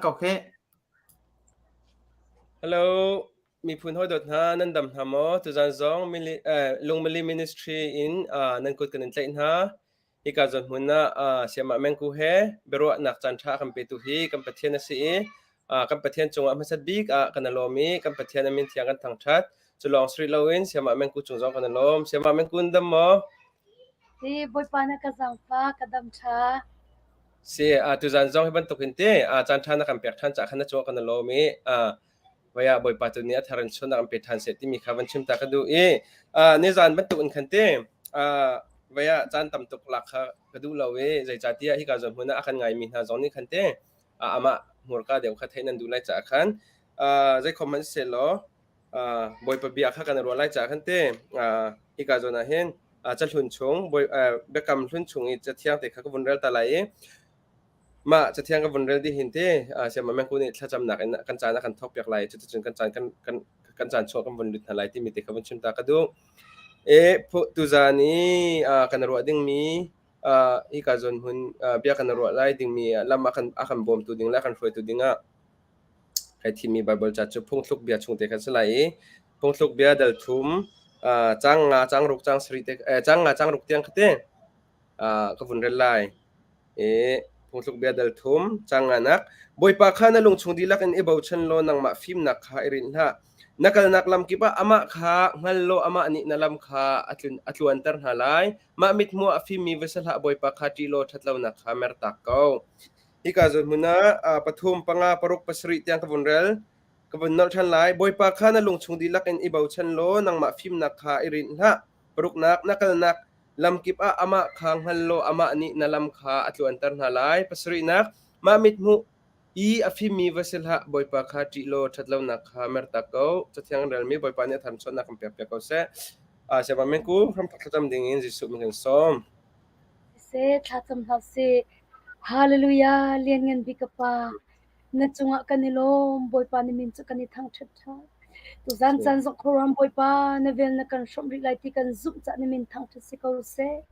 Ko khih. Hello, miphun hawidawt hna, nan dam hna maw? Tuzan zong mili, eh, Lungmili Ministry in uh, nan kut kan in tlaih hna. Hika zawn hmun ah uh, Siamah Mengku he biaruahnak caan ṭha kan petu hi kan Pathian a si i uh, kan Pathian cungah hmasat bik ah kan i lawm i kan Pathian a min thiang kan thangṭhat. Cu lawng si rih loin Siamah Mengku cung zong kan i lawm. Siamah Mengku nan dam maw? Si, Bawipa na ka zaangfah, ka dam ṭha. Si, uh, tuzan zong hi bantuk in te uh, caan ṭha na kan pek ṭhan caah khan na cungah kan i lawm i uh, vai ah Bawipa tu nih a thar in chun a kan pe ṭhan seh timi kha van chim ta ka duh i uh, nizan bantuk in khan te uh, vai ah caan tam tuk lak kha ka duh lo i zeicahtiah hika zawn hmun ah a kan ngaimi hna zong nih khan te uh, amah hmurka deuh kha theih nan duh lai caah khan uh, zeikhom hmanh seh law uh, Bawipa bia kha kan i ruah lai caah khan te uh, hika zawn ah hin uh, cahlun chung bawi uh, biakam hlun chung i cathiang te kha ka vun rel ta lai i mah cathiang ka vun rel dih hin te uh, siamah mengku nih thlacamnak in kan caan a kan thawk piak lai cuticun kan caan kan kan kan caan chuah kan vun lut hna lai timi te kha vun chim ta ka duh e tuzan i uh, kan ruah dingmi uh, hika zawn hmun uh, bia kan ruah lai dingmi lam a kan a kan bawmtu ding le a kan hruaitu dingah Kai thimmi Baibal ca cu phungthluk bia chung te khan si lai i phungthluk bia dal thum uh, cang nga cang ruk cang sarih te eh, cang nga cang ruk tiang kha te uh, ka vun rel lai. I phungthluk bia dal thum cang nga nak Bawipa kha na lungchung dihlak in i bochan law nangmah fimnak kha i rinh hlah. Na kalnak lam kip ah amah kha hngal law amah nih na lam kha a tlun a tluanter hna lai. Mah mithmuh ah a fimmi va si hlah Bawipa kha ṭih law ṭhatlonak kha mertak ko. Hika zawn ah pathum, panga, paruk, pasarih tiang ka vun rel. Ka vun nolh ṭhan lai. Bawipa kha na lungchung dihlak in i bochan law nangmah fimnak kha i rinh hlah. Paruknak, na kalnak lamkip ah amah kha hngal law amah nih na lam kha a tluanter hna lai. Pasarihnak, mah mithmuh i a fimmi va si hlah. Bawipa kha ṭih law ṭhatlonak kha mertak ko. Cathiang relmi Bawipa nih a tharchuahnak kan pekpiak ko seh. Siangpahrang Mengku, hramthok thlacam dingin Jesuh min kan sawm. Siseh, thlacam hlah usih. Hallelujah, Lianngan bik ka Pa, na cungah kan i lawm, Bawipa na min cu kan i thangṭhat ṭhan. Tuzan caan zong khuaruahhar Bawipa, na vel na kan hrawmh rih lai ti kan zumh caah na min thangṭhat si ko seh.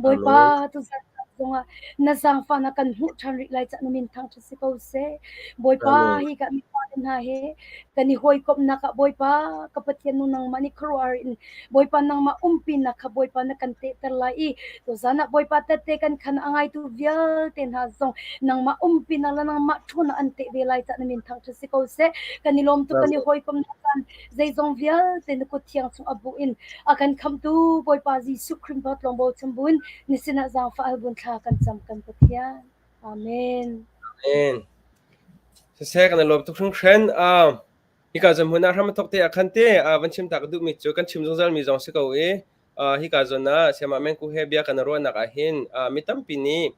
Bawipa, tuzan caan zongah na zaangfahnak kan hmuh ṭhan rih lai caah na min thangṭhat si ko seh. Bawipa, hi ka mipa hna he kan i hawikomhnak ah Bawipa, ka Pathian nu nangmah nih khuaruahhar in Bawipa nangmah umpinak kha Bawipa na kan tehter lai i tuzan ah Bawipa tette kan khan a ngaitu vialte hna zong nangmah umpinak le nangmah ṭhawnnak an teh ve lai cah na min thangṭhat si ko seh. Kan i lawm tuk kan i hawikom na caan zeizong vialte na kut thiang chung a bu in a kan khamhtu Bawipa Jesuh Khrih tlawng bochan buin na sinah zaangfah hal bun thla kan cam kan Pathian. Amen. Amen. Siseh kan i lawm tuk hringhran. Uh, Hika zawn hmun ah hram a thawk te ah khan te van chim ta ka duhmi cu kan chim zungzalmi zong si ko i hika zawn ah Sayamah Mengku he bia kan i ruahnak ah hin mi tampi nih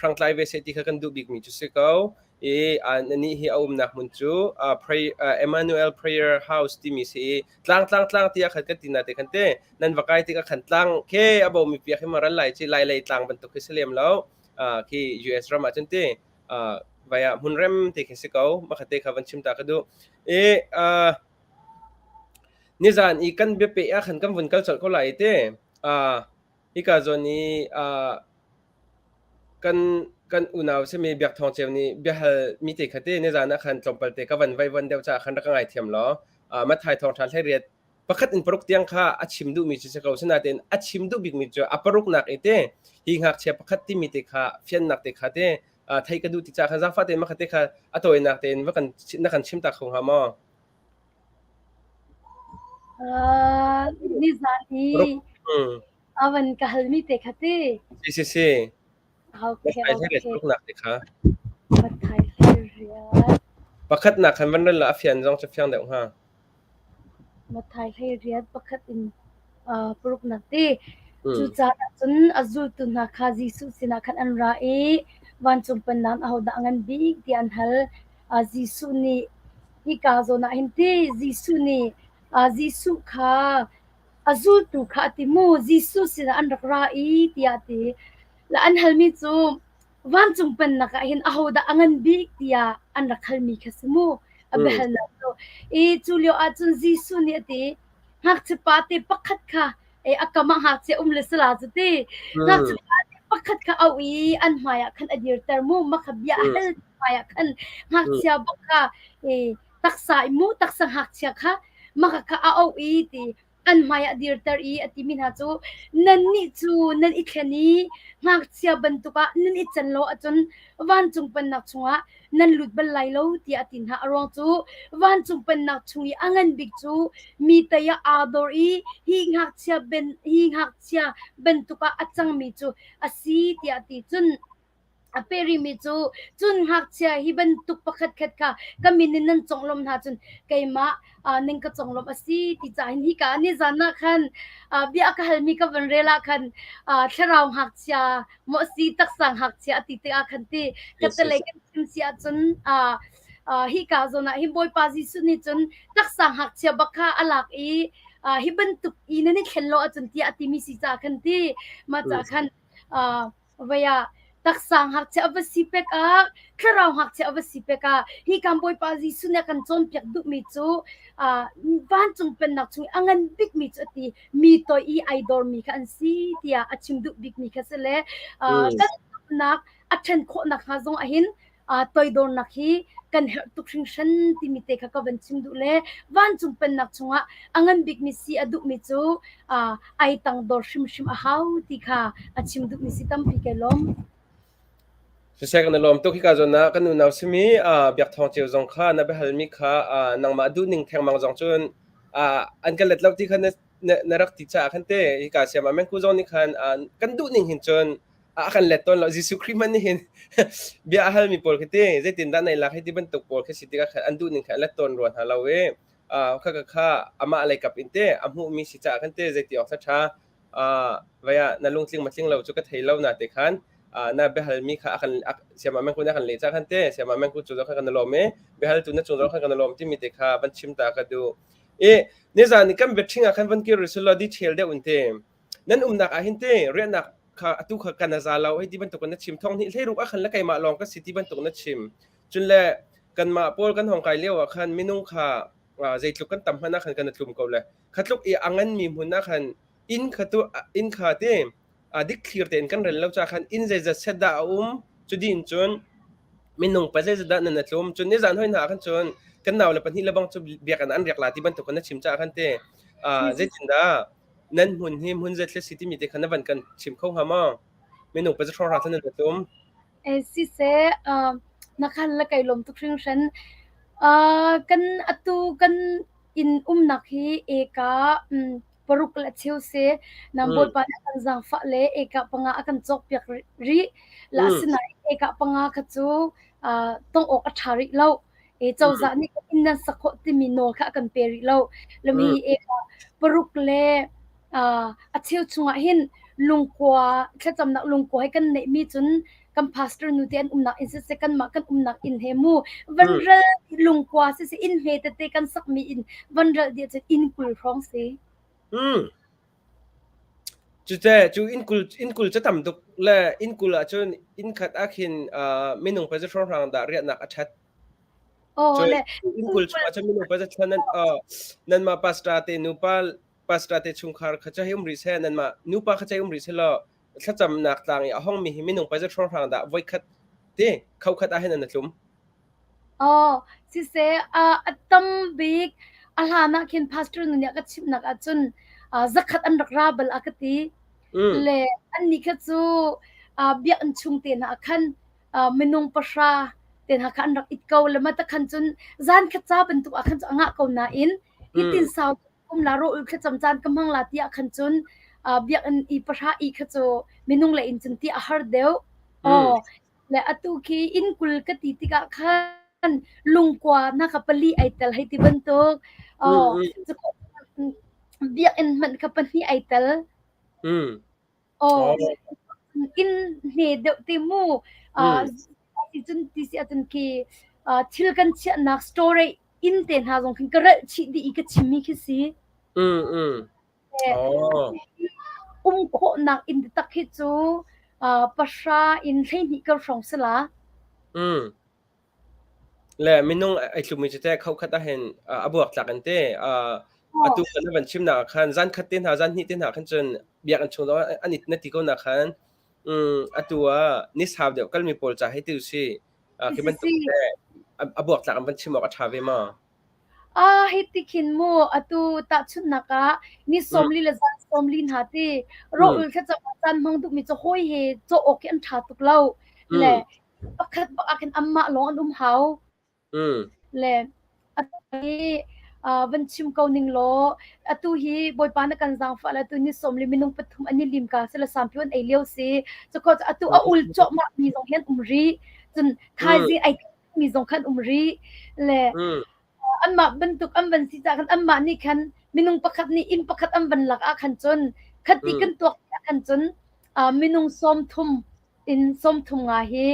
hrangtlai ve seh ti kha kan duh bikmi cu si ko i anih hi a umnak hmun cu pray, Emmanuel Prayer House timi si i tlang tlang tlang tiah khan kan ti na te khan te nan va kai tikah khan tlang ke a bomi piak hi ma ral lai ci lai lei tlang bantuk khi si lem lo khi US ram ah cun ti uh, vai ah hmunrem te khi si ko makhate kha van chim ta ka duh i uh, nizan i kan biape ah khan kan vun kal colh ko lai te uh, hika zawn i uh, kan kan unau simi biak thawng ceu nih biahal mi te kha te nizan ah khan tlawmpal te ka van vai van deuh cha khan rak ka ngai thiam law uh, mathai thawng tha hlei riat pakhat in paruk tiang kha a chim duhmi cu si ko sinain a chim duh bikmi cu a paruknak i te hi ngakchia pakhat timi te kha fiannak te kha te thei ka duh ti ca kha zaangfah tein makhat te kha a tawinak tein va kan na kan chim ta kho hnga maw? Uh, nizan i avan ka halmi te kha ti. Si si si. Okay, okay. Paruknak te kha. Mathai hlei Pakhatnak khan van rel la a fian zong cu fiang deuh hnga. Mathai hlei riat pakhat in uh, paruknak ti. Cucaah cun a zultu hna kha Jesuh sinah khan an ra i vancung pennak ahodah a ngan bik tiah an hal. Uh, Jesuh nih hika zawn ah hin ti Jesuh nih uh, Jesuh kha a zultu kha a ti mu Jesuh sinah an rak ra i tiah a ti. La an halmi cu vancung pennak ah hin ahodah a ngan bik tiah an rak halmi kha si mu a biahalnak cu. I cu lio ahcun Jesuh nih a ti ngakchia pa te pakhat kha e a kam ah ngakchia um le sala cu ti ngakchia pa te pakhat kha auh i an hmai ah khan a dirter mu makha bia a hal hmai ah khan ngakchia bak kha taksa i mu taksa ngakchia kha maka kha a auh i ti an hmai ah dirter i a timi hna cu nannih cu nan i thlen i ngakchia bantuk ah nan i can lo ahcun vancung pennak chungah nan lut bal lai lo tiah a ti hna. A ruang cu vancung pennak chung i a ngan bik cu mi tei ah aa dor i hi ngakchia ben hi ngakchia bantuk ah a cangmi cu a si tiah a ti. Cun A peh rihmi cu, cun ngakchia hi bantuk pakhatkhat kha ka min in nan conglawmh hna cun keimah ning ka conglawmh a si ti caah hin hika nizan ah khan bia a ka halmi ka van rel ah khan thlarau ngakchia maw a si taksa ngakchia a ti tikah khan ti ka telei kan chim si ahcun hika zawn ah hin Bawipa Jesuh nih cun taksa ngakchia bak kha a lak i hi bantuk i nan i thlen lo ahcun tiah a timi si caah khan ti mah caah khan Vei ah taksa ngakchia a va si pek ah, thlarau ngakchia a va si pek ah, hi kan Bawipa Jesuh nih a kan cawnpiak duhmi cu vancung pennak chung i a ngan bikmi cu a ti mi toi i ai dormi kha an si tiah a chim duh bikmi kha si le kan zumhnak a ṭhen khawh nakhnga zong ahhin toidornak hi kan herh tuk hringhran timi te kha ka van chim duh le vancung pennak chungah a ngan bikmi si a duhmi cu ai tangdor hrimhrim a hau ti kha a chim duhmi si tampi kai lawm. Siseh kan i lawm tuk hika zawn ah kan unau simi Biak Thawng Ceu zong kha na biahalmi kha nangmah duhning thengmang zong cun an kan let lo ti kha na rak ti caah khan te hika siam ah Mengku zong nih khan kan duhning hin cun a kan let tawn lo Jesuh Khrih hmanh nih hin bia a halmi pawl khi ti zeitindah nei lak hei ti bantuk pawl khi si tikah khan an duh ning kha an let tawn rua hna lo i kha kha kha amah lei kap in te a hmuhmi si caah khan te zeiti awk ṭha vai ah na lungtling matling lo cu ka thei lo na te khan na biahalmi kha a kan siama mengku na kan leh ca khan te siama mengku cu zong khan kan lawm i biahaltu na cung zong khan kan lawm timi te kha van chim ta ka duh i nizan i kan biaṭhing ah khan van kir rih selaw detail deuh in te Nan umnak ah hin te riahnak kha atu kha kan a za lo hei ti bantuk in na chim. Thong hnih hleiruk ah khan le keimah lawng ka si ti bantuk na chim. Cun le kanmah pawl kan hong kai lio ah khan minung kha zeitluk kan tam hmanh ah khan kan i tlum ko le kha tluk i a nganmi hmun ah khan inn kha tu inn kha te dikthlir tein kan rel lo ca khan inn zeizat set dah a um cu din cun minung pa zeizat dah nan a tlum cun nizan hoi hna ah khan cun kan nau le pahnih le bang cu biakinn an riak la ti bantuk in na chim caah khan te zeitindah Nan hmun hi hmun zeitluk si timi te kha na van kan chim kho hnga maw? Minung pa hrawng hra nan tum. Eh, siseh, na khan la kai lawm tuk hringhran. Kan atu kan inn umnak hi eka paruk le cheu si. Nang Bawipa nih a kan zaangfah le eka panga a kan cawkpiak rih. La asinain eka panga kha cu tong awk a ṭha rih lo. E cozah nih kan inn nan sak khawh timi nawl kha a kan pe rih lo. Lami e paruk le a cheu chungah hin lungkua thlacamnak lungkua he kan neihmi cun kan pastor nu te an umnak inn siseh kanmah kan umnak inn he mu van ral lungkua siseh inn hme tete kan sakmi inn van ral dih cun inn 20 hrawng si. Cute cu inn 20 cu tam tuk le inn 20 ahcun inn khat ah khin minung pazat hrawnghrang dah riahnak a ṭhat. Aw Cun le inn 20 chung ahcun minung pazat thla nan nanmah pastor te nupa pastor te chungkhar kha cu hei um rih seh nanmah nupa kha cu hei um rih seh law thlacamnak tlang i a hongmi hi minung pazat hrawnghrang dah voikhat te khokhat ah hin an tlum. Aw, siseh, a tam bik a hlan ah khin pastor nu nih a ka chimhnak ahcun zakhat an rak ra bal a ka ti. Le annih kha cu biakinn chung te hna ah khan minung pahra te hna kha an rak it ko. Le mah khan cun zan khat ca bantuk ah khan cu a ngah ko nain hitin sau um la ro ul thlacam caan ka hmang la tiah khan cun biakinn i pahra i kha cu minung le in cun ti a har deuh. Aw, Le atu khi inn 20 ka ti tikah khan lungkua na ka pali ai tel hei ti bantuk. Oh, biakinn hmanh kha pahnih ai tel. Oh, inn hme deuh te mu. Ti cun ti si ahcun khi thil kan chiahnak storage inn te hna zong khin ka relh chih dih i ka chimmi khi si. Um khawhnak inn taktak hi cu pahra in 12 kar hrawng si la. Le minung ai tlummi cu teh khokhat ahhin a buaktlak in te atu kan na van chimnak ah khan zan khat te hna zan hnih te hna khan cun biakinn chung zong an it na ti ko na khan. Atu ah ni sau deuh kalmi pawl ca hei ti usih. Khi bantuk te a buaktlak in van chim awk a ṭha ve ma? Ah, hiti khin mu atu tahchunhnak ah ni 40 le zan 40 hna ti rawh-ul thlacam ah caan hmang duhmi cu hawi he cawh awk hi an ṭha tuk lo. Le pakhat bak ah khin anmah lawng an um hau. Le atu hi van chim ko ning law atu hi Bawipa na kan zaangfah le atu ni 40 minung pathum an i lim ka si le sampi an ei lio si. Cukho atu a ul cawhmah mi zong hi an um rih. Cun thaizing ai mi zong khan um rih. Le anmah bantuk an van si caah khan anmah nih khan minung pakhat nih inn pakhat an van lak ah khan cun khati kan tuak ah khan cun minung 30 in 35 hi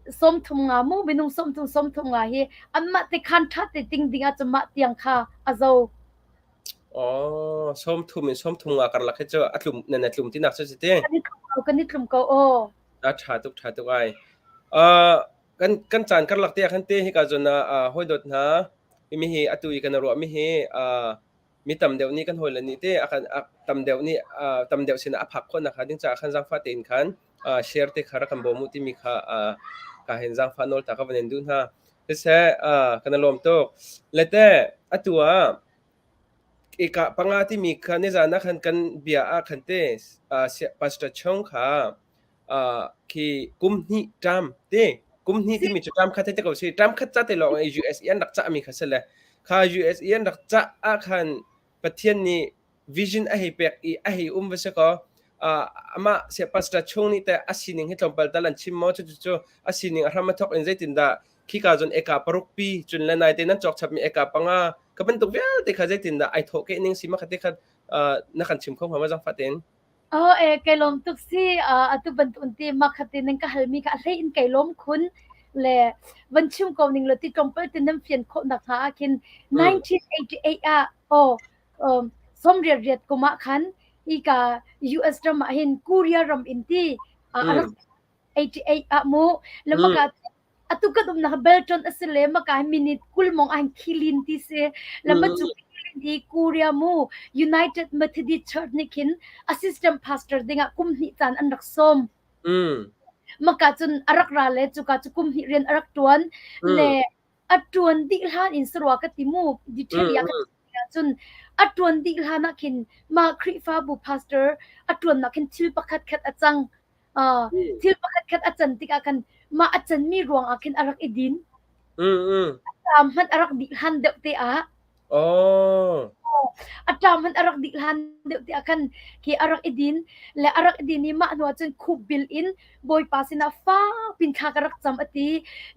35 mu minung 30 35 hi anmah te khan ṭha te ting ding ah cun mah tiang kha a zo. Oh, 30 in 35 karlak hi cu a tlum nan a tlum tinak cu si ti. Kan i tlum ko, kan i tlum ko aw. A ṭha tuk, ṭha tuk ai. Uh, kan kan caan karlak te ah khan te hika zawn ah hawi dawt hna mi hi atu i kan ruah mi hi mi tam deuh nih kan hawile nih te a kan tam deuh nih tam deuh sin a phak khawh nak ding caah khan zaangfah tein khan share te kha rak kan bawm u timi kha ka hin zaangfah nawl ta ka van in duh hna. Siseh kan lawm tuk. Lete atu ah eka panga timi kha nizan ah khan kan bia ah khan te Pastor Chong kha khi kum hnih ṭam te kum hnih timi cu ṭam khat te ko si ṭam khat ca te lawng i US i an rak cah mi kha si le kha US i an rak cah ah khan Pathian nih vision a hei pek i a hei um va si kaw amah sia pastor chung nih teh a sining hi tlawmpal tal an chim maw cucu cu a sining a hram a thawk in zeitindah khika zon eka paruk pi cun le nai te nan cawk chap mi eka panga ka bantuk vialte kha zeitindah ai thawh ke ning si ma kha te kha na kan chim kho hnga ma zangfah tein? Aw e kai lawm tuk si. Atu bantuk in ti mah kha ti nan ka halmi kha a hlei in kai lawm khun. Le van chim ko ning law ti tlawmpal ti nan fian khawh nak hnga ah khin 1988 ah aw sawmriat riat kum ah khan hika US ram ah hin Korea ram in ti a rak 88 ah mu le maka atu kan umnak Belton a si le maka minute 20 mong an khilin ti si le ma cu khilin i Korea mu United Methodist Church nih khin assistant pastor dingah kum hnih caan an rak sawm. Maka cun a rak ra le cuka cu kum hnih rian a rak tuan le a ṭuan dih hlan in sarua ka ti mu detail ya ka ti ahcun a ṭuan dih hlan ah khin mah Khrihfabu pastor a ṭuannak khin thil pakhat khat a cang. Thil pakhat khat a can tikah khan mah a canmi ruang ah khin a rak i din. A ṭam hmanh a rak dih hlan deuh te ah. Oh. A ṭam hmanh a rak dih hlan deuh te ah khan khi a rak i din le a rak i din i mah hnu ah cun khup bil in Bawipa sinah fakpin thla ka rak cam a ti.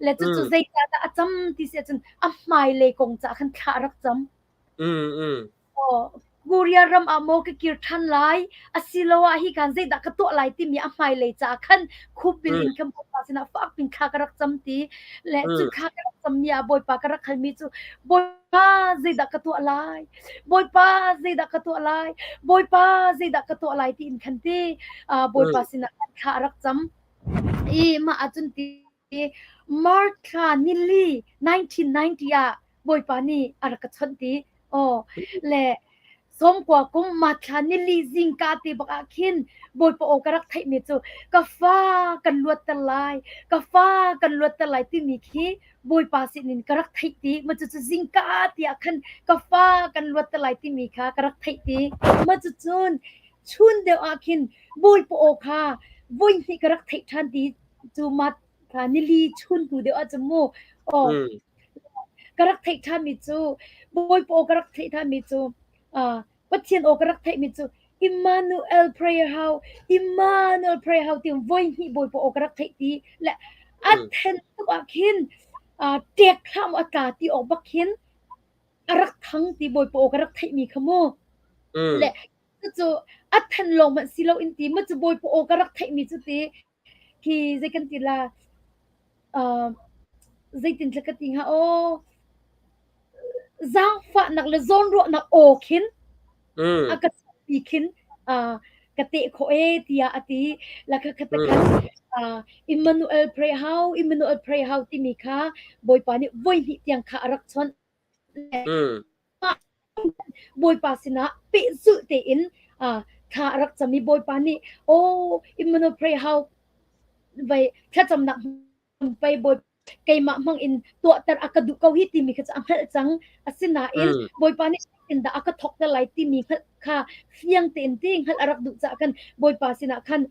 Le cucu zeicahdah a cam ti si ahcun a hmailei kong caah khan thla a rak cam. Aw, Korea ram ah maw ka kir ṭhan lai asiloah hi khan zeidah ka tuah lai timi a hmailei caah khan khupbil in khan Bawipa sinah fakpin thla ka rak cam ti le cu thla ka rak cammi ah Bawipa ka rak halmi cu Bawipa zeidah ka tuah lai Bawipa zeidah ka tuah lai Bawipa zeidah ka tuah lai tiin khan ti Bawipa sinah khan thla a rak cam i mah ahcun ti March thla nili 1990 ah Bawipa nih a rak ka chawnh ti. Aw le 90 kum March thla nili zingka te bak ah khin Bawipa aw ka rak theihmi cu ka fa kan luatter lai, ka fa kan luatter lai timi khi Bawipa sinin ka rak theih ti. Ma cucu zingka tiah khan ka fa kan luatter lai timi kha ka rak theih ti. Ma cucun chun deuh ah khin Bawipa aw kha voi hnih ka rak theih ṭhan ti cu ma nili chun hnu deuh ah cun mu aw ka rak theih ṭhanmi cu Bawipa aw ka rak theih ṭhanmi cu Pathian aw ka rak theihmi cu Emmanuel prayer how Emmanuel prayer how ti voi hnih Bawipa aw ka rak theih ti le a then tuk ah khin ṭek hlah mu a tla ti awk bak khin a rak thang ti Bawipa aw ka rak theihmi kha mu le cucu a then lawng hmanh si loin ti ma cu Bawipa aw ka rak theihmi cu ti Khi zei kan ti la, zeitin thla ka ti hnga aw, zaangfahnak le zawnruahnak aw khin a ka chuahpi khin ka teh khawh ee tiah a ti. La kha kha khan Emmanuel pray hau, Emmanuel pray hau timi kha Bawipa nih voihnih tiang kha a rak chawnh. Bawipa sinah pehzulh tein thla. thla a rak cam i Bawipa nih aw Immanuel Pray Hau vai thlacamnak pei Bawi keimah hmang in tuahter a ka duh ko hi timi kha cu a hngalh cang. Asinain Bawipa nih in dah a ka thawk te lai timi hngalh kha fiang tein ti hngalh a rak duh caah khan Bawipa sinah khan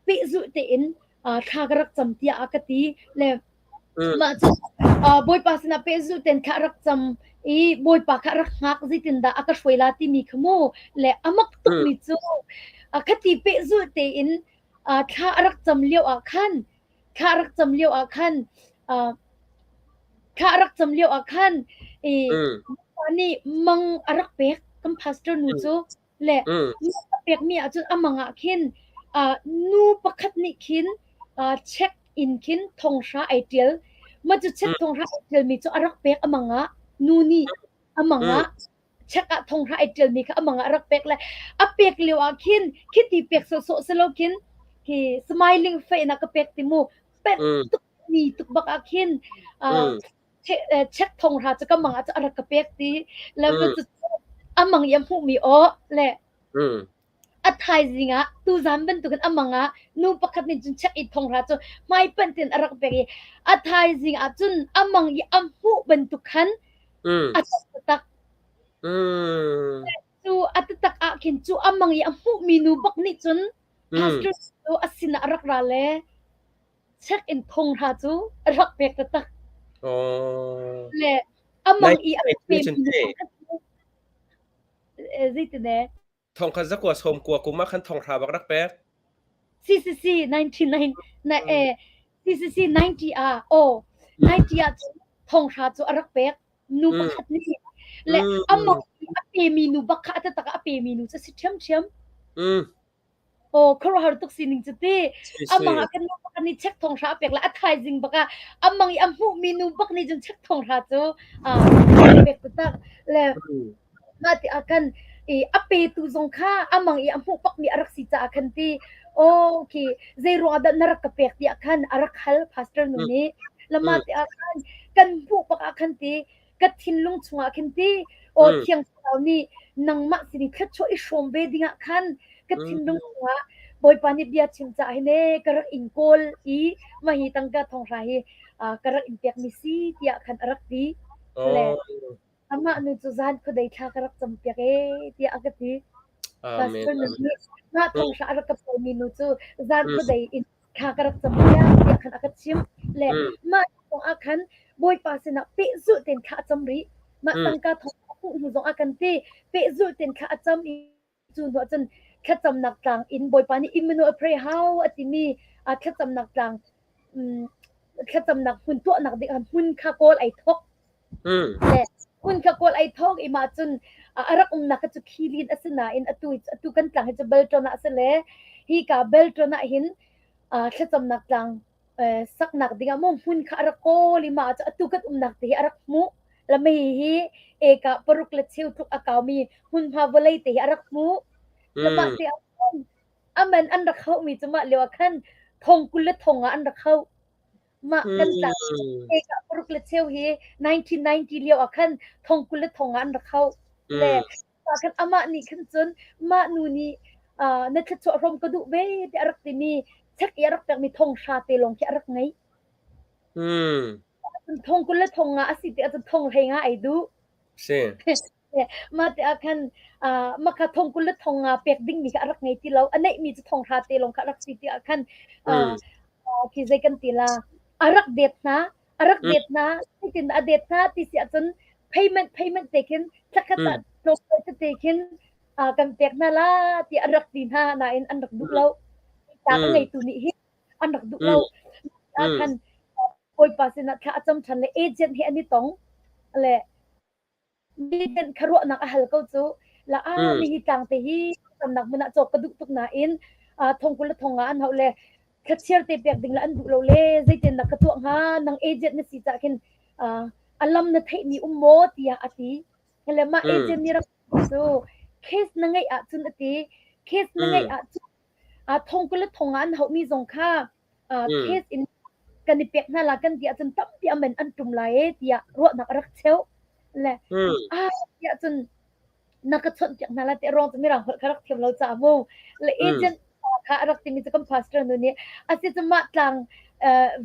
pehzulh tein thla ka rak cam tiah a ka ti le mah cu Bawipa sinah pehzulh tein thla a rak cam i Bawipa kha a rak hngak zeitindah a ka hruai la timi kha mu le a mak tukmi cu khati pehzulh tein thla a rak cam lio ah khan thla a rak cam lio ah khan thla a rak cam lio ah khan i Bawipa nih mang a rak pek kan pastor nu cu le mang a pekmi ahcun a mang ah khin nu pakhat nih khin check in khin thonghra ai ṭial mah cu check thonghra ai ṭialmi cu a rak pek a mang ah nu nih a mang ah check ah thonghra ai ṭialmi kha a mang ah a rak pek le a pek lio ah khin khiti pek sawhsawh si lo khin khi smiling face na ka pek ti mu penh tuk ni tuk bak ah khin check thonghra cu ka mang ah cu a rak ka pek ti le cu a mang i a hmuhmi aw le a thaizing ah tuzan bantukin a mang ah nu pakhat nih cun check i thonghra cu hmai panh tin a rak pek i a thaizing ah cun a mang i a hmuh bantuk khan a tak cu a taktak ah khin cu a mang i a hmuhmi nu bak nih cun pastor cu a sinah a rak ra le check in thonghra cu a rak pek taktak. Le a mang i a pemi nu pakhat cu zeitin e? Thongkhat zakua sawm kua kum ah khan thonghra bak rak pek. CCC 99 na e CCC 90 ah oh 90 ah cun thonghra cu a rak pek nu pakhat nih le amah a pemi nu bak kha a taktak a pemi nu cu si ṭhiamṭhiam. Aw khuaruahhar tuk sining cu ti. Amang ah kan nu bak nih check thong hra a pek la a thaizing bak ah amang i a hmuhmi nu bak nih cun check thong hra cu a pek taktak le mah ti ah khan i a petu zong kha amang i a hmuh bakmi a rak si caah khan ti oh khi zei ruang ah dah na rak ka pek tiah khan a rak hal pastor nu nih la mah ti ah khan kan hmuh bak ah khan ti ka thinlung chungah khin ti aw thiang thlarau nih nangmah sin i thluachuah i hrawm ve dingah khan ka thinlung chungah Bawipa nih bia chim caah hin ee ka rak in kawl i mah hi tangka thonghra hi ka rak in pekmi si tiah khan a rak ti le amah nu cu zan khuadei thla ka rak cam piak ee tiah a ka ti. Pastor nu nih mah thonghra a rak ka pemi nu cu zan khuadei in thla ka rak cam piak tiah khan a ka chimh le mah kong ah khan Bawipa sinah pehzulh tein thla a cam rih. Mah tangka thong a hmuh hnu zong ah kan ti pehzulh tein thla a cam i cu hnu ah cun thlacamnak tlang in Bawipa nih Immanuel pray how a timi thlacamnak tlang thlacamnak hmun tuahnak ding ah hmun kha kawl ai thok. Le hmun kha kawl ai thok i mah cun a rak umnak kha cu khilin a si nain atu atu kan tlang hi cu Belton ah a si le hi ka Belton ah hin thlacamnak tlang saknak dingah maw hmun kha a rak kawl i mah cu atu kan umnak te hi a rak hmuh. La mei hi eka paruk le cheu tluk a kaumi hmunhma vawlei te hi a rak hmuh. La mah te ah aman an rak hauhmi cu mah lio ah khan thong 20 le thong ah an rak hauh. Mah kan tlang eka paruk le cheu hi 1990 lio ah khan thong 20 le thong ah an rak hauh. Le khan amah nih khan cun mah nu nih na thluachuah hrawm ka duh ve tiah a rak timi chek i a rak pekmi thong hra te lawng khi a rak ngei. Thong 20 le thong nga a si ti ahcun thong hlei nga ai duh. Si. Mah ti ah khan mah kha thong 20 le thong nga pek dingmi kha a rak ngei ti lo. A neihmi cu thong hra te lawng kha a rak si ti ah khan khi zei kan ti la a rak det hna a rak det hna zeitin a det hna ti si ahcun payment payment te khin thlakhat ah tlawmpal tete khin kan pek hna la ti a rak ti hna nain an rak duh lo. Ta a ngeitu nih hin an rak duh lo. Ah khan Bawipa sinah thla a cam ṭhan le agent he an i tong le agent kha ruahnak a hal ko cu la a mi hi tlang te hi tamnak hmun ah cawk ka duh tuk nain thong 20 le thong nga an hauh le thlachiar te pek ding le an duh lo le zeitin dah ka tuah hnga nang agent na si cah khin a lam na theihmi um maw tiah a ti le mah agent nih rak cu case na ngeih ahcun a ti case na ngeih ahcun thong 20 le thong nga an hauhmi zong kha case in kan i pek hna la kan ti ahcun tampi amen an ṭum lai e tiah ruahnak a rak cheuh le ah tiah cun. Na ka chawnhpiak hna lai ti a ruang cu Mirang holh kha rak thiam lo caah mu. Le agent kha a rak timi cu kan pastor nu nih a si cu mah tlang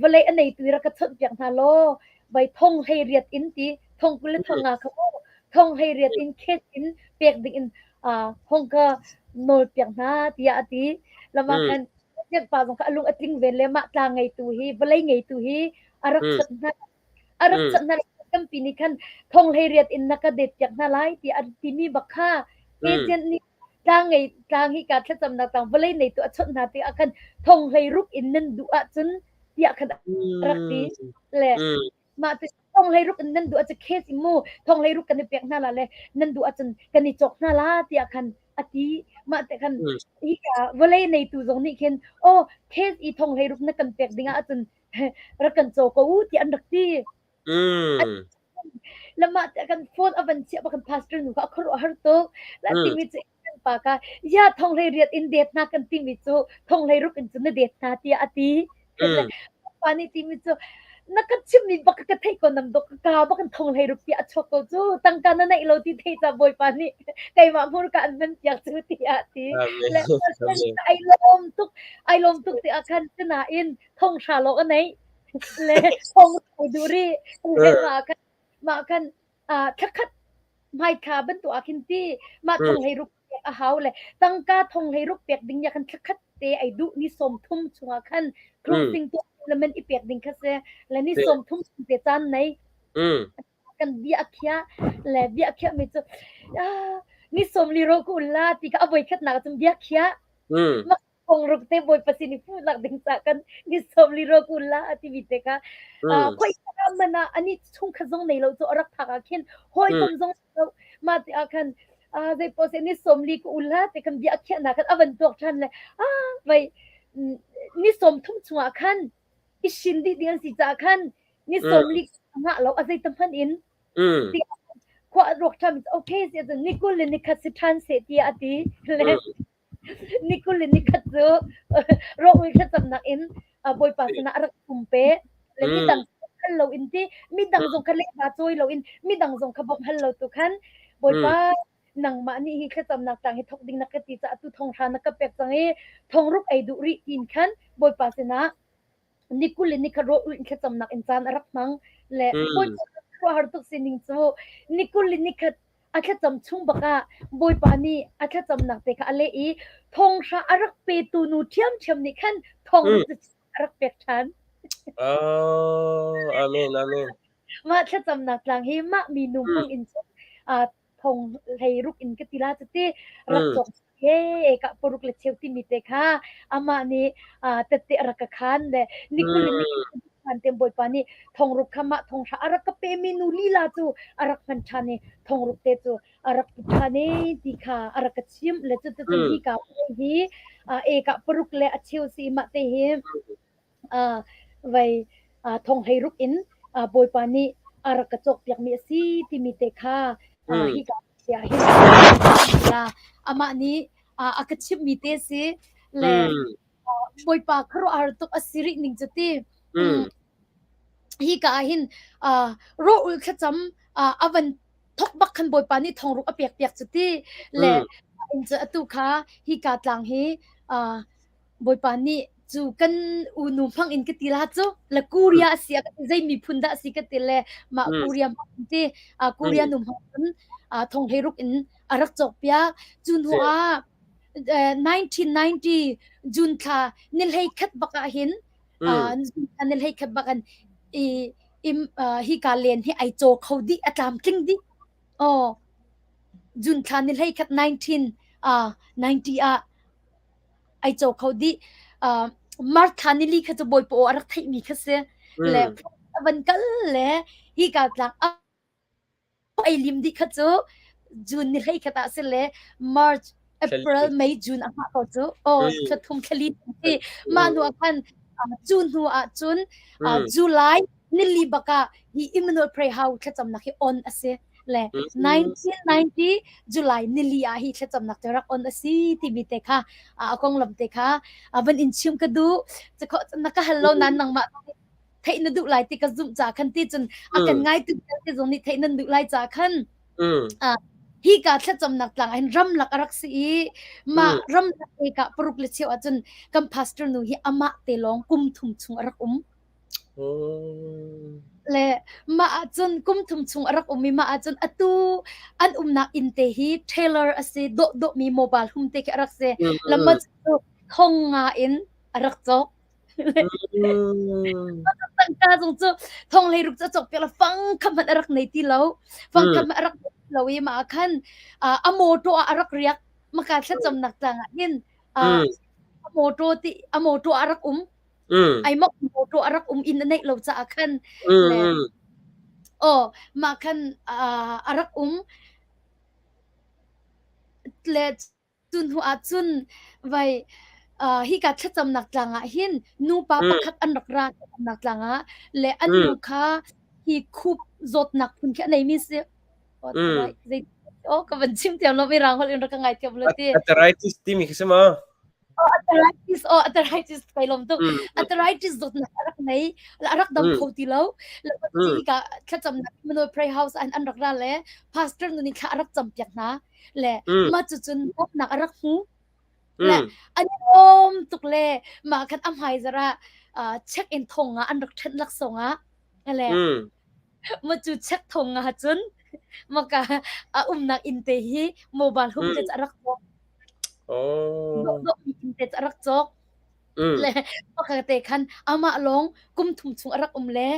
vawlei a neitu i rak ka chawnhpiak hna law vai thong hlei riat in ti thong 20 le thong nga kha mu thong hlei riat in cash in pek ding in hong ka nawl piak hna tiah a ti. Lama khan agent pa zong kha a lung a tling ve le mah tlang ngeitu hi vawlei ngeitu hi a rak chawnh hna. A rak chawnh hna tampi nih khan thong 18 in na ka det piak hna lai tiah an timi bak kha agent nih tlang ngei tlang hi ka thlacamnak tang vawlei neitu a chawnh hna tikah khan thong 16 in nan duh ahcun tiah khan a rak ti le mah ti thong 16 in nan duh ahcun case in mu thong 16 kan i pek hna la le nan duh ahcun kan i cawk hna la tiah khan a ti mah te khan hi ka vawlei neitu zong nih khin oh case i thong 16 na kan pek ding ahcun rak kan caw ko u tiah an rak ti. Lamah te kan phone a van chiah kan pastor nu kha a khuaruah har tuk. La timi cu kan pa ka ya thong hlei riat in det na kan timi cu thong hlei ruk in cu na det na tiah a ti. Pa nih timi cu na ka chimmi bak ka theih ko nam dok ka bak in thong hlei ruk tiah a chuak ko cu tangka na neih lo ti thei ca bawipa nih keimah hmurka an hman piak cu tiah ti. Le ai lawm tuk ai lawm tuk ti ah khan sinain thong hra lawng a neih le thong duh rih le mah khan mah khan thlakhat hmaithla bantuk ah khin ti mah thong hlei ruk pek a hau le tangka thong hlei ruk pek ding ya khan thlakhat te ai duh ni 30 chungah khan closing tu le men i pek ding kha se le ni 30 chung te caan nei kan bia a khiah le bia a khiah mi cu ni 40 ro ku la ti kha a voi khat nak cun bia khiah Phungruk te Bawipa sin i fuhnak ding ca kan ni 40 ro ku la a timi te kha khoi ka man ah ani chungkhat zong nei lo cu a rak phak ah khin hawikom zong lo ma ti ah khan zei po se ni 40 ku ula te kan bia khiah na khan avan tuak than le a vai ni 30 chungah khan i shin dih ding an si ca khan ni 40 ngah lo a zei ta hman in khua ruak than okay si ni 20 le ni khat si than se tiah a ti le Ni 20 le ni khat cu rawh thlacamnak in Bawipa sinah a rak um pe. Le midang hal lo in ti, midang zong kha lehba cawi lo in, midang zong kha bawmh hal lo tu khan Bawipa nangmah nih hi thlacamnak tlang hi thok ding na ka ti caah tu thong hra na ka pek cang i thong ruk ei duh rih tiin khan Bawipa sinah ni 20 le ni khat rawh in thlacamnak in caan a rak hmang le Bawipa khuaruahhar tuk sining cu ni 20 le ni khat a thlacam chung bak ah Bawipa nih a thlacamnak te kha a leh i thonghra a rak petu nu ṭhiamṭhiam nih khan thong a rak pek ṭhan. Oh, amen, amen. Mah thlacamnak tlang hi mah mi nu hmang in cun thong hlei ruk in ka ti la cuti rak cawk he ka paruk le cheu timi te kha amah nih tette a rak ka khan le nikul in khan tem bawipa nih thongruk kha mah thonghra a rak ka pe mi nu lila cu a rak hman ṭhan i thongruk te cu a rak put ṭhan i ti kha a rak ka chim le cu cu hi ka hi e ka paruk le a cheu si mah te hi vai thong hlei ruk in Bawipa nih a rak ka cawkpiakmi a si timi te kha hi ka ah hin amah nih a ka chimhmi te si le Bawipa khuaruahhar tuk a si rih ning cu ti hi ka ah hin rawh ul thlacam a van thok bak khan Bawipa nih thongruk a pek piak cu ti le in cu atu kha hi ka tlang hi Bawipa nih cu kan unu hmang in ka ti la cu le Korea a si a zei miphun dah a si ka ti le mah Korea hmang in ti Korea nu hmang in thong hlei ruk in a rak cawk piak cu hnu ah 1990 June thla ni hlei khat bak ah hin June thla ni hlei khat bak an i hi ka len hi ai caw kho dih a tlamtling dih oh June thla ni hlei khat 19 90 ah ai caw kho dih. Uh, March thla nili kha cu Bawipa aw a rak theihmi kha si. Le a van kal le hi ka tlang ai lim dih kha cu June ni hlei khat ah si le March April May June a hngah ko cu oh thla thum thlali ti mah hnu ah khan cu hnu ah cun July nili bak ah hi Emmanuel Pray House thlacamnak hi on a si le 1990 July nili ah hi thlacamnak cu rak on a si timi te kha a konglam te kha van in chim ka duh na ka hal lo nan nangmah theih na duh lai ti ka zumh ca khan ti cun a kan ngai tu te zong nih theih nan duh lai ca khan. Hika thlacamnak tlang ah hin ramlak a rak si i mah ramlak eka paruk le cheu ahcun kan pastor nu hi amah te lawng kum thum chung a rak um. Le mah ahcun kum thum chung a rak um i mah ahcun atu an umnak inn te hi trailer a si dawh dawhmi mobile home te khi a rak si. Lamma cu thong nga in a rak cawk. Tangka zong cu thong hlei ruk cu a cawk piak lo fang kha hmanh a rak nei ti lo. Fang kha hmanh a rak nei ti lo i mah ah khan a mawṭaw ah a rak riak. Maka thlacamnak tlang ah hin a mawṭaw ti a mawṭaw ah a rak um. Ai mok mawṭaw a rak um inn a neih lo caah khan le aw mah khan a rak um. Le Cu hnu ah cun vai hika thlacamnak tlang ah hin nupa pakhat an rak ra thlacamnak tlang ah le an nu kha hi khup zawtnak phun khi a neimi si. Zei oh ka van chim thiam lo mirang holh in rak ka ngai thiam lo ti. Arthritis timi khi si maw? Oh, arthritis oh arthritis kai lom tuk. Arthritis zawtnak a rak nei a rak dam kho ti lo. Le hika thlacamnak Emmanuel Prayer House an an rak ra le pastor nu nih thla a rak cam piak hna. Le mah cucun bawmhnak a rak hmu. Le an i lawm tuk le mah khan a hmai zarh ah check in thong ah an rak ṭhenh laksawng ah le mah cu check thong ah cun maka a umnak inn te hi mobile home te a rak cawk. Oh. Inn te a rak cawk. Le pakhat te khan amah lawng kum thum chung a rak um le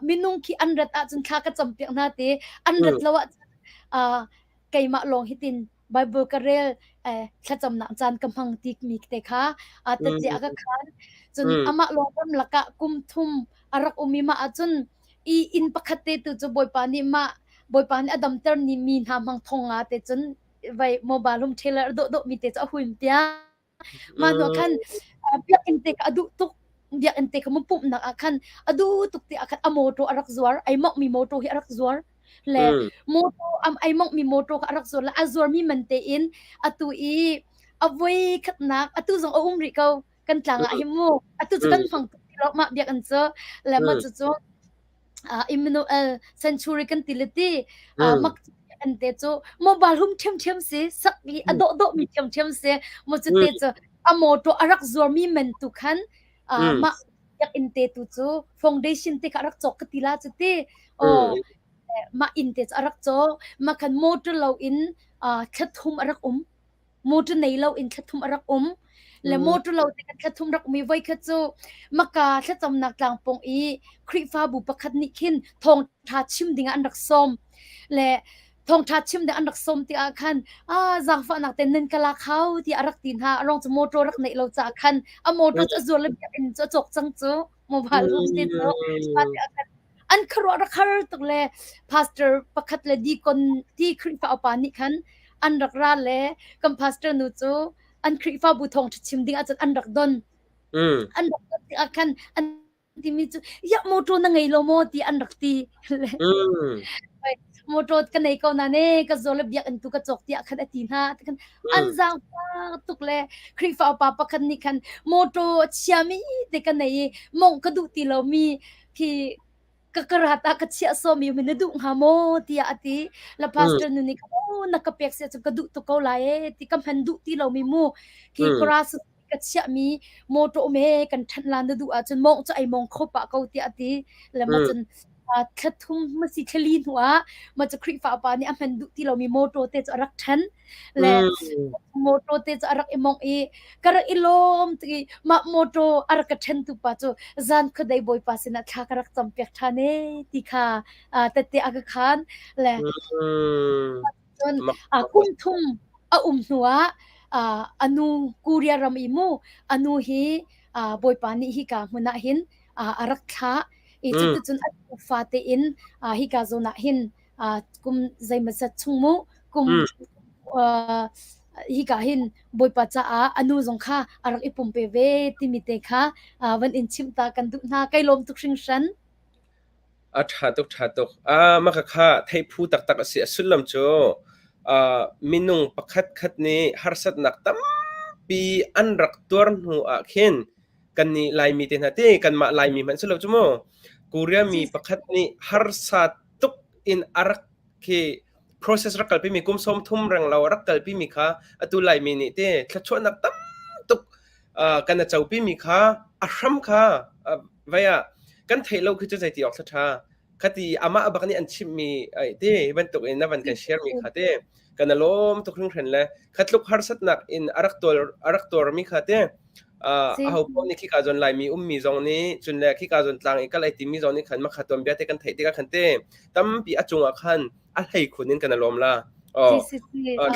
minung khi an rat ahcun thla ka cam piak hna te an rat lo ahcun keimah lawng hitin Bible ka rel thlacamnak caan ka hmang ti mi te kha tette a ka khan cun amah lawng ram lakah kum thum a rak um i mah ahcun i inn pakhat te tu cu Bawipa nih mah Bawipa nih a damter ni mi hna hmang thong nga te cun vai mobile home trailer dawh dawh mi te cu a huim tiah Mah hnuah khan biakinn te kha a duh tuk. Biakinn te kha pumhnak ah khan a duh tuk ti ah khan a mawṭaw a rak zuar. Ai mawngmi mawṭaw hi a rak zuar. Le mawṭaw ai mawngmi mawṭaw kha a rak zuar le a zuarmi man tein atu i a voi khatnak atu zong a um rih ko kan tlang ah hin mu. Atu cu kan hmang tuk ti lo mah biakinn cu. Le mah cucu Emmanuel Century kan ti le ti mak an te cu mobile hum ṭhiamṭhiam si sak i a dawh dawh mi ṭhiamṭhiam si mo cu te cu a motor a rak zuar mi man tu khan mah biakinn te tu cu foundation te kha a rak cawk ka ti la cu ti oh mah inn te cu a rak cawk mah khan motor lo in thla thum a rak um Motor nei lo in thla thum a rak um. Le motor lo te kan thla thum rak um i voikhat cu Maka thlacamnak tlangpong i Khrihfabu pakhat nih khin thawngṭha chim ding ah an rak sawm. Le thawngṭha chim ding an rak sawm tikah khan ah zaangfahnak ten nan ka lak hau tiah a rak ti hna. A ruang cu motor rak neih lo caah khan a motor cu a zuar le biakinn cu a cawk cang cu. Mobile home te cu an khuaruah rak har tuk le pastor pakhat le deacon ti Khrihfa upa nih khan an rak ra le kan pastor nu cu an Khrihfabu thawngṭha chim ding ahcun an rak don. An rak don tikah khan an timi cu ya motor na ngei lo maw ti an rak ti. Motor ka nei ko na ne ka zaw le biakinn tu ka cawk tiah khan a ti hna. Khan an zaangfak tuk le Khrihfa upa pakhat nih khan motor a chiami te ka nei i mong ka duh ti lomi khi ka karat ah ka chiah sawmi mi na duh hnga maw tiah a ti la pastor nu nih oh na ka pek sia cu ka duh tuk ko lai e ti ka hman duh ti lomi mu khi kara ka chiahmi motor um he kan ṭhan la na duh ahcun mawng cu ai mong kho pah ko tiah a ti le ma cun thla thum ma si thlali hnu ah ma cu Khrihfa pa nih a hman duh ti lomi motor te cu a rak ṭhan le motor te cu a rak i mong i ka rak i lawm tuk i mah motor a rak ka ṭhen tu pa cu zan khuadei bawipa sinah thla ka rak cam piak ṭhan e ti kha tette a ka khan le Cun kum thum a um hnuah a nu Korea ram i mu a nu hi Bawipa nih hika hmun ah hin a rak thlah i cuticun a tufa tein hika zawn ah hin kum zeimawzat chung mu kum hika hin Bawipa caah a nu zong kha a rak i pumpe ve timi te kha van in chimh ta kan duh hna. Kai lawm tuk hringhran. A ṭha tuk, ṭha tuk. Ah, mah khakha theih phu taktak a si. A sullam cu ah minung pakhatkhat nih harsatnak tampi an rak tuar hnu ah khin kannih Laimi te hna ti kanmah Laimi hmanh si lo cu mu. Korea mi pakhat nih harsa tuk in a rak khi. process rak kalpi mi kum 30 reng lo rak kalpi mi kha atu Laimi nih te thluachuahnak tam tuk kan a copi mi kha a hram kha vai ah kan theih lo khi cu zeiti awk thla khati amah bak nih an chimmi ai te bantuk in na van kan share mi kha te kan alawm tuk hringhran le khatluk harsatnak in arak tuar arak tuarmi kha te aho paoh nih khika zawn Laimi ummi zong nih cun le khika zawn tlang i kal ai timi zong nih khan makha tuan bia te kan theih tikah khan te tampi a cungah khan a hlei khun in kan alawm la.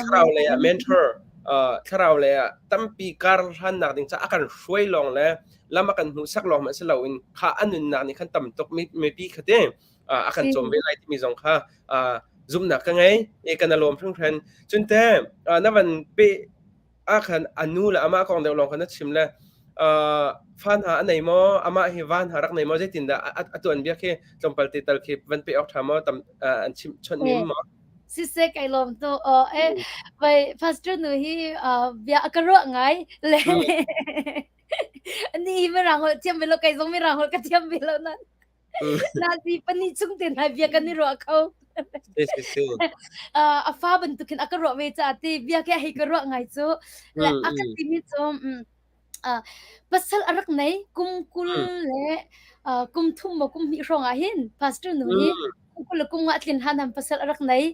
Thlarau lei ah mentor thlarau lei ah tampi kar hlannak ding ca a kan hruai lawng le lam a kan hmuhsak lawng hmanh si loin kha a nunnak nih khan tam tuk mipi kha te a kan cawm ve lai timi zong kha zumhnak ka ngei e kan alawm hringhran cun te na van pe ah khan a nu le amah kong deuh lawng kha na chim le fa hna a nei maw amah hi va hna rak nei maw zeitindah a tuan bia khi tlawmpal te tal khi van pe awk ṭha maw tam an chim chawnh mi maw Siseh kai lawm tu aw e vai pastor nu hi bia a ka ruah ngai le ani hi mirang holh thiam ve lo kai zong mirang holh ka thiam ve lo nan Nazi pani chung te hna bia kan i ruah kho. A fa bantukin a ka ruah ve caah ti bia ke hei ka ruah ngai cu. Le a ka timi cu pasal a rak nei kum 20 le kum thum maw kum hnih hrawng ah hin pastor nu hi kum 20 le kum nga tlin hlan han pasal a rak nei.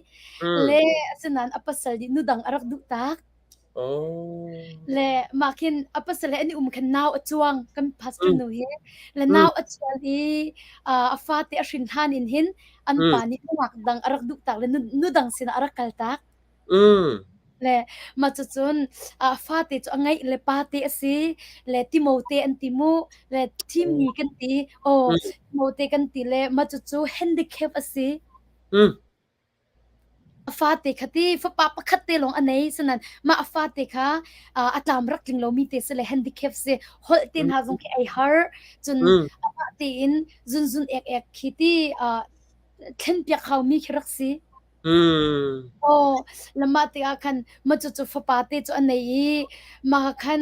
Le asinain a pasal nih nu dang a rak duh tak. Le mah khin a pasal he an i um khan nau a cuang kan pastor nu hi. Le nau a chuan i a fate a hrin hlan in hin an pa nih nungak dang a rak duh tak le nu dang sinah a rak kal tak. Le mah cucun a fate cu a ngeih le pate a si le Timote an ti mu le thimmi kan ti. Aw Timote kan ti le mah cucu handicap a si. A fate kha ti fapa pakhat te lawng a nei sanan mah a fate kha a tlam rak tling lomi te si le handicap si holh te hna zong khi ei har cun amah tein zunzun ek ek khi ti thlen piak haumi khi rak si. Aw lamah te ah khan ma cu cu fapa te cu a nei i mah khan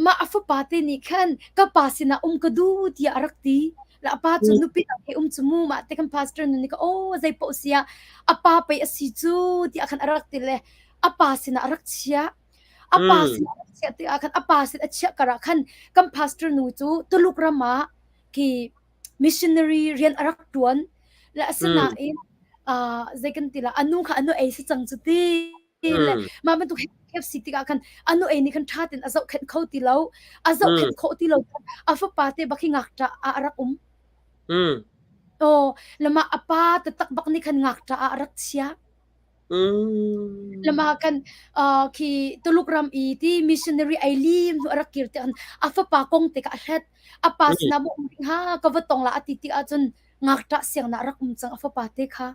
mah a fapa te nih khan ka pa sinah um ka duh tiah a rak ti. La a pa cu nupi dang he um cu mu mah te kan pastor nu nih ka aw zei paoh sia a pa pei a si cu tiah khan a rak ti le a pa sinah a rak chiah. A pa sinah a rak chiah tikah khan a pa sin a chiah karah khan kan pastor nu cu Tuluk ram ah khi missionary rian a rak ṭuan. Le asinain zei kan ti la a nu kha a nu ei si cang cu ti. Le mah bantuk KFC tikah khan a nu ei nih khan ṭha tein a zohkhenh kho ti lo. A zohkhenh khawh ti lo a fapa te bak hi ngakṭah ah a rak um. Aw, le mah a pa taktak bak nih khan ngakṭah ah a rak chiah. Le mah kan khi Tuluk ram i ti missionary ai lim hnu a rak kir tikah a fapa kong te kha a hlet. A pa sinah maw um ding ha ka va tong la a ti tikah cun ngakṭah siangnak a rak um cang a fapa te kha.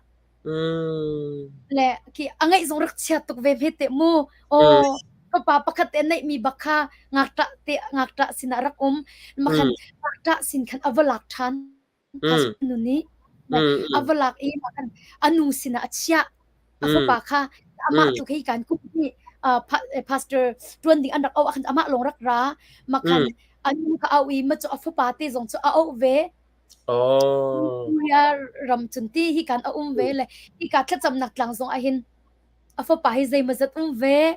Le khi a ngeih zong rak chia tuk ve hme te mu. Aw fapa pakhat te neih mi bak kha ngakṭah te ngakṭah sinah rak um. Makhan ngakṭah sin khan a va lak ṭhan. Nu nih a va lak i makhan a nu sinah a chiah. A fapa kha amah tu khi kan kum hi pastor ṭuan ding an rak auh ah khan amah lawng rak ra. Makhan a nu kha au i ma cu a fapa te zong cu a auh ve. Korea ram cun ti hi kan a um ve le hika thlacamnak tlang zong ah hin a fapa hi zeimawzat um ve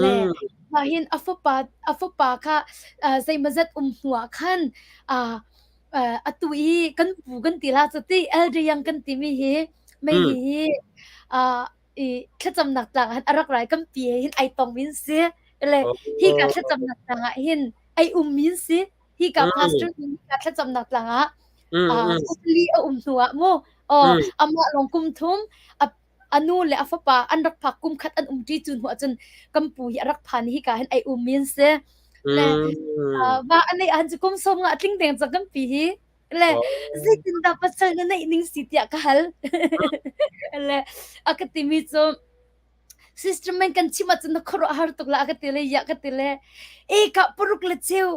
le mah hin a fapa a fapa kha zeimawzat um hnu ah khan atu i kan pu kan ti la cu ti Elder Yang kan timi hi mei hi hi i thlacamnak tlang ah hin a rak rai kan pi he hin ai tong min si le hika thlacamnak tlang ah hin ai um min si Hika pastor nih hika thlacamnak tlang ah kum li a um hnu ah mu aw amah lawng kum thum a a nu le a fapa an rak phak kum khat an umṭi cu hnu ahcun kan pu hi a rak phan i hika hin ai um mi an si. Le va a neih ahcun kum sawm nga a tling deng cang kan pi hi. Le zeitindah pasal na neih ning si tiah ka hal. Le a ka timi cu Sister men kan chim ahcun na khuaruah har tuk la a ka ti le ya ka ti le e ka paruk le cheu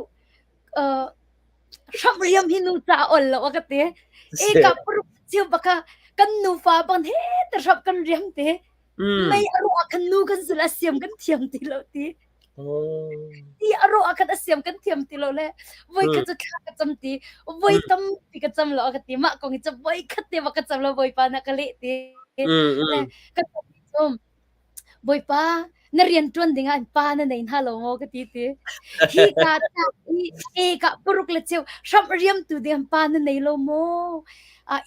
uh, hram riam hi nu ca a ol lo a ka ti e ka paruk cheu baka kan nufa bang he te hrap kan riam te mei a ruah kan nu kan zul a siam kan thiam ti lo ti ti a ruah khan a siam kan thiam ti lo le voi khat cu thla ka cam ti voi tampi ka cam lo a ka ti mah kong hi cu voi khat te ba ka cam lo bawipa na ka leh ti le ka cu. cu Bawipa na rian ṭuan ding ah pa na nei hna lo maw ka ti ti. Hi ka ta hi e ka paruk le cheu hramh riamtu ding pa na nei lo maw?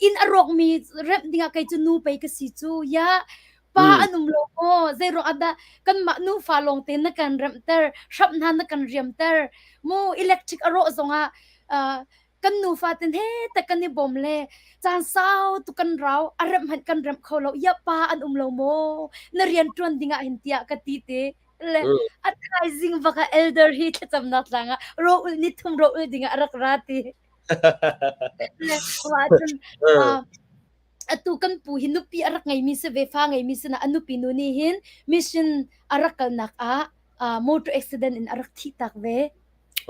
Inn a rawkmi remh ding ah kei cu nu pei ka si cu. Ya pa an um lo maw? Zei ruang ah dah kanmah nufa lawng te na kan remhter, hramh hna na kan riamter. Mu electric a rawh zong ah kan nufa ten he tak kan i bawm le caan sau tu kan rau a remh hmanh kan remh kho lo ya pa an um lo maw na rian tuan ding ah hin tiah ka ti te le a thaizing baka elder hi thlacamnak tlang ah ro ul ni thum ro ul ding ah a rak ra ti le wa cun atu kan pu hi nupi a rak ngeimi si ve fa ngeimi si na a nupi nu nih hin mission a rak kalnak ah motor accident in a rak thih tak ve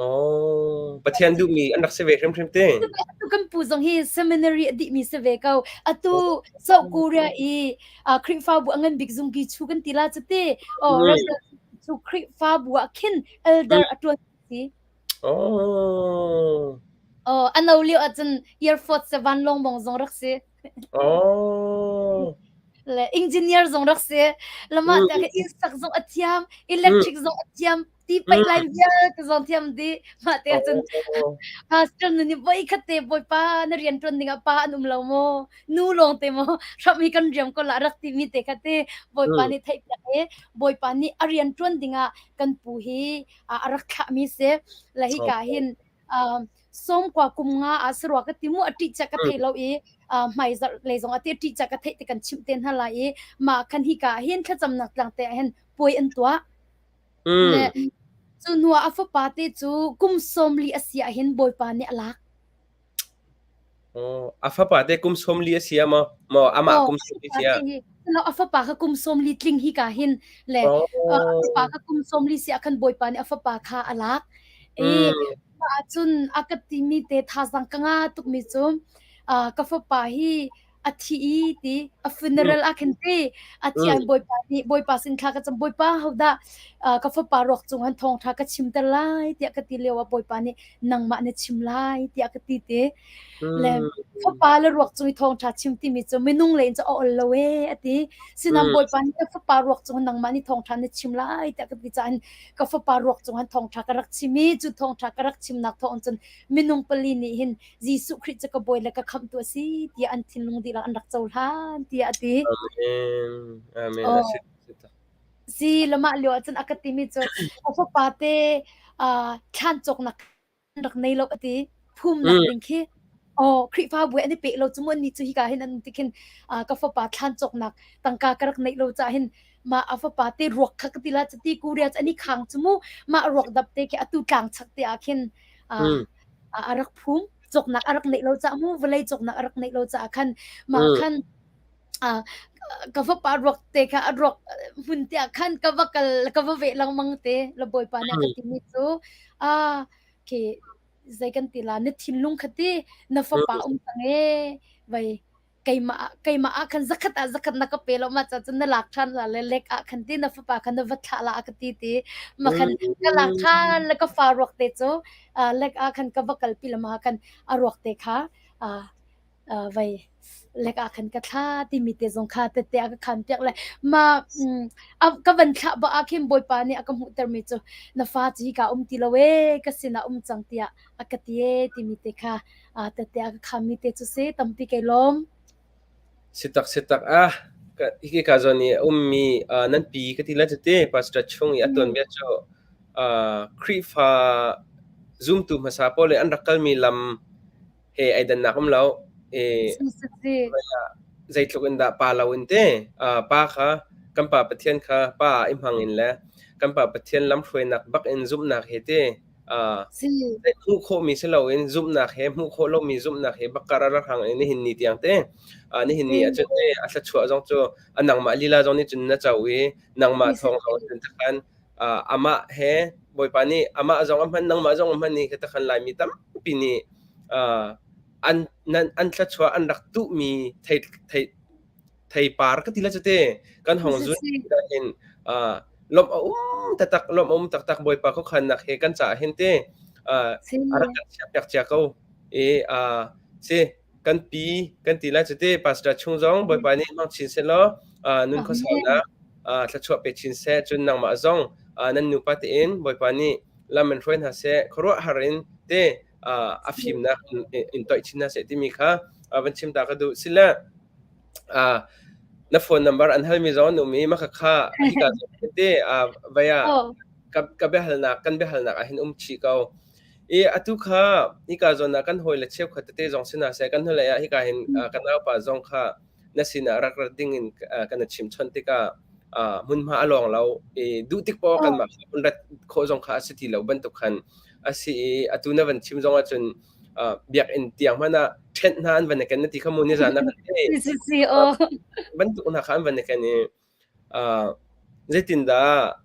Oh, Pathian duhmi an rak si ve hrimhrim te. Atu kan pu zong hi seminary a dihmi si ve ko. Atu South Korea i Khrihfabu a ngan bik zungki chu kan ti la cu ti. Oh, chu Khrihfabu ah khin elder a tuan si. Oh. Oh, a no lio ahcun Air Force se vanlawng bong zong rak si. Oh. Le engineer zong rak si. Lama ta ka inn sak zong a thiam, electric zong a thiam, ti paih lai vialte zong thiam dih. Mah te ahcun pastor nu nih voi khat te bawipa na rian ṭuan ding ah pa an um lo maw? Nu lawng te maw? Hram hi kan riam ko la rak ti mi te kha te bawipa nih theih piak i bawipa nih a rian ṭuan ding ah kan pu hi a rak thlah mi si. La hi ka hin sawmkua kum nga ah sarua ka ti mu a ṭih ca ka thei lo i hmai zarh lei zong a ti ṭih ca ka theih te kan chimh te hna lai i mah khan hi ka hin thlacamnak tlang te ah hin puai an tuah. Le cu hnuah a fapa te cu kum 40 a si ah hin Bawipa nih a lak. Oh, a fapa te kum 40 a si ah maw? Maw amah Oh, kum a 40 fapa si te ah? hi no, a fapa kha kum 40 tling hi ka hin le a fapa Oh. kha kum 40 si ah khan Bawipa nih a fapa kha a lak. I mah ahcun a ka timi te thazaang ka nga tukmi cu ka fapa hi a thi i ti a funeral ah khin ti a thi an bawipa nih bawipa sin thla ka cam bawipa hodah ka fapa ruak cung han thawngtha ka chimter lai tiah ka ti lio ah bawipa nih nangmah na chim lai tiah ka ti te le fapa le ruak cung i thawngtha chim timi cu minung le in cu a ol lo e ati sinam bawipa nih ka fapa ruak cung nangmah nih thawngtha na chim lai tiah ka ti caan ka fapa ruak cung han thawngtha ka rak chim i cu thawngtha ka rak chimnak thawng cun minung pali nih hin Jesuh Khrih cu ka bawi le ka khamhtu a si tiah an thinlung dihlak an rak cohlan tiah a ti. Amen. Amen. Oh. Si lamah lio ahcun a ka timi cu a fapa te thlan cawknak rak nei lo a ti. Phumnak ding khi oh Khrihfabu an i pe lo cu mun ni cu hika hin an ti khin ka fapa thlan cawknak tangka ka rak neih lo ca hin mah a fapa te ruak kha ka ti la ti Korea cu ani khang cu mu mah ruak dap te khi atu tlang chak te ah khin a rak phum cawknak a rak neih lo caah mu vawlei cawknak a rak neih lo caah khan mah khan ka fapa ruak te kha a ruak hmun te ah khan ka va kal ka va veh lengmang te la bawipa nih a ka timi cu a khi zei kan ti la na thinlung kha ti na fapa um cang e vai keimah keimah ah khan zakhat ah zakhat na ka pe lo ma cha cun na lak ṭhan la le lek ah khan ti na fapa khan na va thlah la a ka ti ti ma khan ka lak ṭhan le ka fa ruak te cu lek ah khan ka va kalpi la ma khan a ruak te kha vai lek ah khan ka thla timi te zong kha tette a ka khan piak le ma ka van thlah ba ah khin bawipa nih a ka hmuhter mi cu na fa cu hi ka um ti lo e ka sinah um cang tiah a ka ti e timi te kha tette a ka khammi te cu si tampi kai lawm. Sitak sitak ah hika ka zawn i a ummi nan pi ka ti la tete pastor chung i a tuanbia cu Khrihfa zumtu hmasa pawl le an rak kalmi lam he ai dannak um lo. Zeitluk in dah pa lo in te pa kha kan pa Pathian kha pa i hmang in le kan pa Pathian lamhruainak bak in zumhnak he te hmuh khawhmi si loin zumhnak he hmuh khawh lomi zumhnak he bakkar a rak hang i nihin ni tiang te nihin ni ahcun a thluachuah zong cu a nangmah lila zong nih cun na co i nangmah thawng zong cun takhan amah he Bawipa nih amah zong a hman nangmah zong a hman i takhan Laimi tampi nih an an thluachuah an rak tuhmi thei thei theipar ka ti la cu te kan hong zun hin lawmh a um taktak lawmh a um taktak Bawipa khuakhannak he kan caah hin te a rak kan chiah piak cia ko i si. Kan pi kan ti lai cu ti pastor chung zong Bawipa nih hmang chin seh law nun khuasaunak thluachuah pe chin seh cun nangmah zong nan nupa tein Bawipa nih lam in hruai hna seh khuaruahhar in te a fimnak in toih chin hna seh timi kha van chim ta ka duh sile na phone number an halmi zong an um i maka kha hika te vaya ka biahalnak kan biahalnak ah hin um chih ko I atu kha hika zawn ah kan hawile cheukhat tete zong si hna seh, kan hnulei ah hika hin kan naupa zong kha na sinah rak rat dingin kan i chimchawnh tikah hmunhma a lawng lo i duh tik poah kanmah kha hun rat khawh zong kha a si ti lo bantuk khan a si i atu na van chim zong ahcun biakinn tiang hmanh ah ṭhenh hna an van i ken na ti kha mu nizan ah kan ti. Si si aw. Bantuk hna kha an van i ken i Zeitindah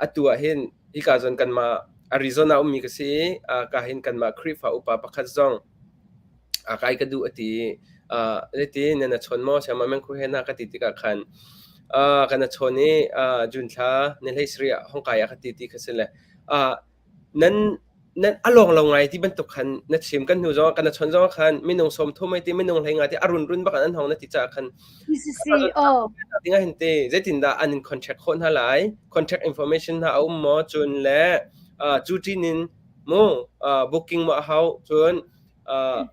atu ah hin hika zawn kanmah Arizona ummi ka si i ka hin kanmah Khrihfa upa pakhat zong kai ka duh a ti i zeitin nan a chawn maw siangmah mengkhu he na ka ti tikah khan kan a chawn i June thla ni 17 ah hong kai ah ka ti ti kha si le Nan nan a lawng lo ngai ti bantuk khan na chim. Kan hnu zong kan na chon zong khan minung 30 mei ti minung 15 ti a run run bak an hong na ti caah khan Si si oh. Ding ah hin te zeitindah an in contract khawh hna lai? Contract information hna a um maw? Cun le cu ṭin in mu booking maw a hau? Cun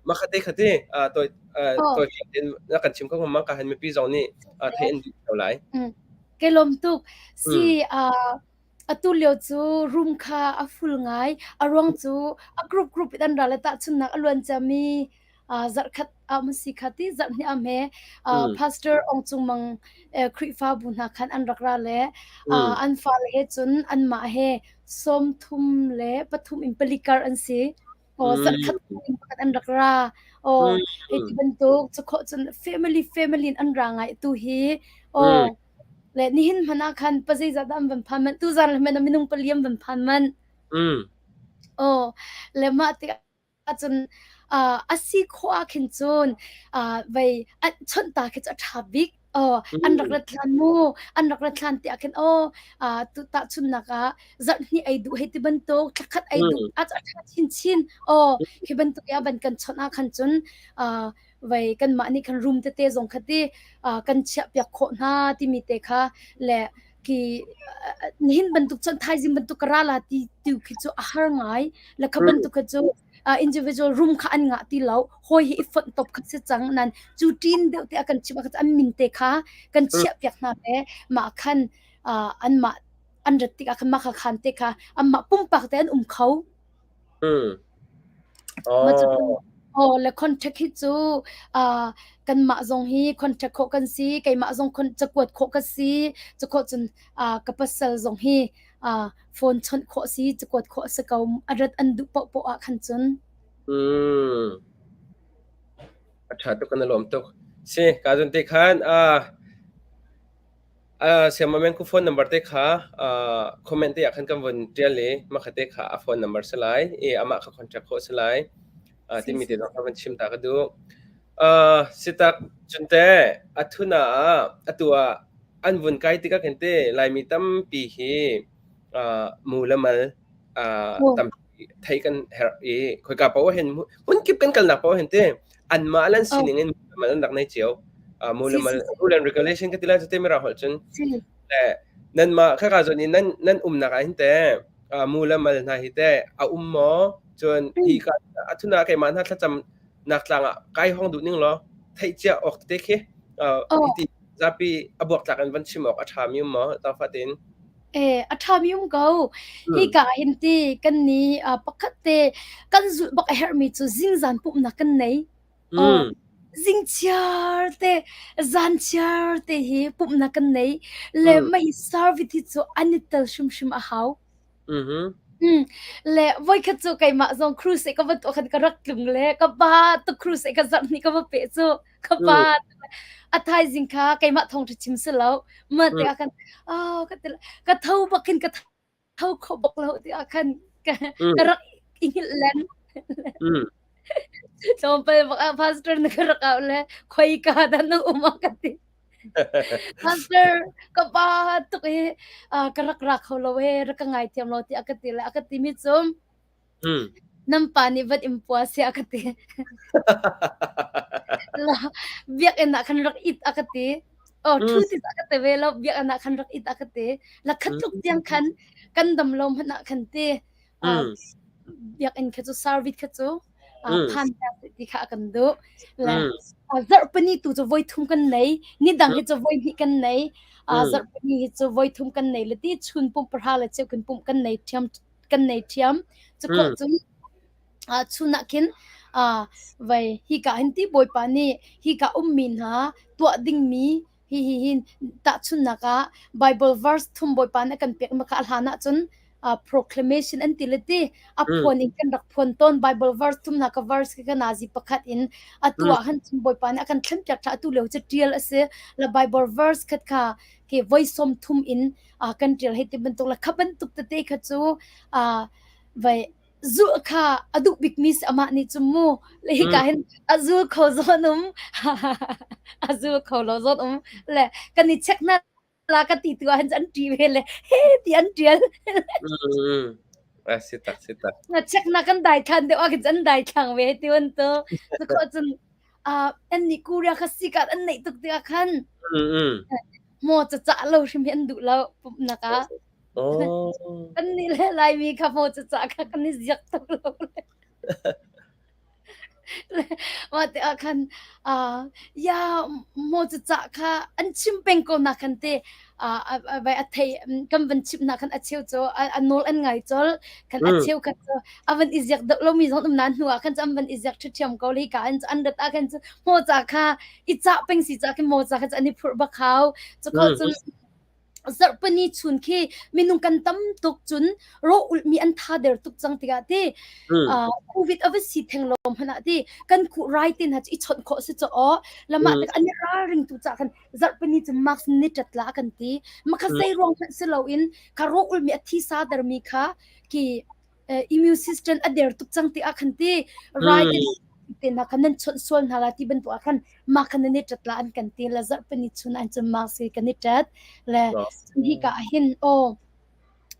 makhate khate toi toi in na kan chim kho ma ka han mipi zong nih thei an duh ko lai. Ke lom tuk. Si Atu lio cu room kha a full ngai. A ruang cu a group group in an ra le tahchunhnak a luan ciami zarhkhat ah maw si kha ti zarhhnih ah hme Pastor Aung Cung Mang Khrihfabu hna khan an rak ra le an fale he cun anmah he 33 in pali kar an si. Aw zarhkhat in pakhat an rak ra. Aw hei ti bantuk cu khawh cun family family in an ra ngai tu hi. Aw Le nihin hmanh ah khan pa zeizat dah an van phan manh? Tuzan le hmanh ah minung pali an van phan manh. Aw, le mah tik ahcun uh, a si khawh ah khin cun uh, vei an chawnh ta khi cu a ṭha bik. Aw, an rak rat hlan mu, an rak rat hlan tiah khin aw, uh, tu tahchunhnak ah zarhhnih ei duh hei ti bantuk, thlakhat ei duh a ṭha chinchin. Aw, khi bantuk i a van kan chawnh ah khan cun uh, vei kanmah nih khan room tete zong kha ti kan chiahpiak khawh hna timi te kha le ki nihin bantuk cun thaizing bantuk ka ra la ti tu khi cu a har ngai le kha bantuk kha cu individual room kha an ngah ti lo hoi hi i fonh top kha si cang nan cu tin deuh te a kan chim an min te kha kan chiahpiak hna le mah khan an mah an rat tikah khan mah kha khan te kha anmah pumpak te an um kho Mah cu aw le contact hi cu uh, kanmah zong hi contact khawh kan si, keimah zong cakuat khawh ka si, cakhawh cun uh, ka pasal zong hi uh, phone chawnh khawh si, cakuat khawh a si ko. A rat an duh paohpaoh ah khan cun. A ṭha tuk kan i lawm tuk. Si, ka zun te khan uh, Siangmameng ku phone number te kha comment te ah khan kan vun ṭial i mahkha te kha a phone number si lai i amah kha contact khawh si lai timi te zong kha van chim ta ka duh. Sitak cun teh a thuna ah atu ah an vun kai tikah khin te Laimi tampi hi mu le mal tampi theih kan herh i khoika paoh ah hin hmunkip kan kalnak paoh hin te anmah le an sining in mal an rak nei cio. Mu le mal rule and regulation ka ti lai cu te mirang holh cun. Le nanmah khaka zawn i nan nan umnak ah hin te mu le mal hna hi te a um maw cun hi ka athuna keimah hna thlacam nak tlang ah kai hong duh ning law theih cia awk te khi hi ti zapi a buak tlak in van chim awk a ṭha mi um maw tangfa tein Eh, a ṭhami um ko. Hika ah hin ti kan nih pakhat te kan zulh bak a herhmi cu zingzan pumhnak kan nei. Oh, zingchiar te, zanchiar te hi pumhnak kan nei. Le mah hi service hi cu an i tel hrimhrim a hau. Le voikhat cu keimah zong cruise ka va tuah khan ka rak tlung le ka pa tu cruise ka zarh ni ka va peh cu ka pa a thaizing kha keimah thawngṭha chim si lo mah tikah khan oh ka ti ka tho bak khin ka tho kho bak lo tiah khan ka ka rak i hngilh len tlawmpal bak ah pastor na ka rak au le khoi ka dah na um a ka ti pastor ka pa tuk i ka rak ra kho lo e rak ka ngaithiam lo tiah ka ti le a ka ti mi cu. Nan pa nih van in pua seh a ka ti. La biakinn ah khan rak it a ka ti. Oh, Mm. ṭhu ti a ka ti ve lo, biakinn ah khan rak it a ka ti. La khat tluk tiang khan kan dam lo hmanh ah khan ti. Uh, Mm. biakinn kha cu service kha cu uh, Mm. phan ti kha a kan duh. Le Mm. uh, zarhpini tu cu voi thum kan nei. Ni dang Mm. hi cu voi hnih kan nei. Uh, Mm. zarhpini hi cu voi thum kan nei le ti chun pumh pahra le cheu kan pumh kan nei ṭhiam kan nei ṭhiam. Cukhawh Mm. cun uh, chun ah khin uh, vai hika hin ti Bawipa nih hika ummi hna tuah dingmi hi hi hin tahchunhnak ah Bible verse thum Bawipa nih a kan pek ma kha a hlan ahcun uh, proclamation an ti le ti a Mm. phuan in kan rak phuan tawn Bible verse thum na ka verse ka nazi pakhat in atu Mm. ah han cun Bawipa nih a kan thlen piak tha atu lio cu tial a si la Bible verse khat kha ke voi som thum in uh, kan tial hei ti bantuk la kha bantuk tete kha cu uh, vai zulh kha a duh bikmi si amah nih cu mu le hika Mm. hin a zul kho zawn um a zul kho lo zawn um le kan i check na la ka ti tu ah hin an ṭi ve le he ti an ṭial Mm. Mm. Ah, si tak si tak. na check na kan dai than deuh ah khin an dai thlang ve ti wan to cu kho cun uh, an nih Korea kha sikat an neih tuk tikah khan Mm. Mm. maw ca cah lo hrim hi an duh lo pumhnak ah Oh. kan nih le Laimi kha maw ca cah kha kan i ziak tuk lo le Mah tikah khan uh, ya maw ca cah kha an chim peng ko na khan te uh, vai a thei kan van chim na khan a cheu cu a nawl an ngai col khan a Mm. cheu khat cu a van i ziak deuh lomi zong um na hnu ah khan cu an van i ziak ṭhiṭhiam ko le ka an an rat ah khan cu maw ca kha i cah peng si ca khin maw ca kha cu an i phurh bak hau cu kho Mm. cun zarhpini chun khi minung kan tam tuk cun ro ulhmi an tha der tuk cang tikah ti Mm. uh, covid a va si theng lo hmanh ah ti kan khuh rai te hna cu i chawnh khawh si chaw aw lama Mm. tak an i ralring tu ca khan zarhpini cu mask ni tat la kan ti makha Mm. zei ruang hmanh si loin kha ro ulmi a thi sa dermi kha ki immune system a der tuk cang ti ah khan ti rai te Mm. te na khan nan chawnh sual hna la ti bantuk ah khan ma khan nan i tat la an kan ti la zarhpini chun an cun mask hi kan i tat le cun hi ka hin o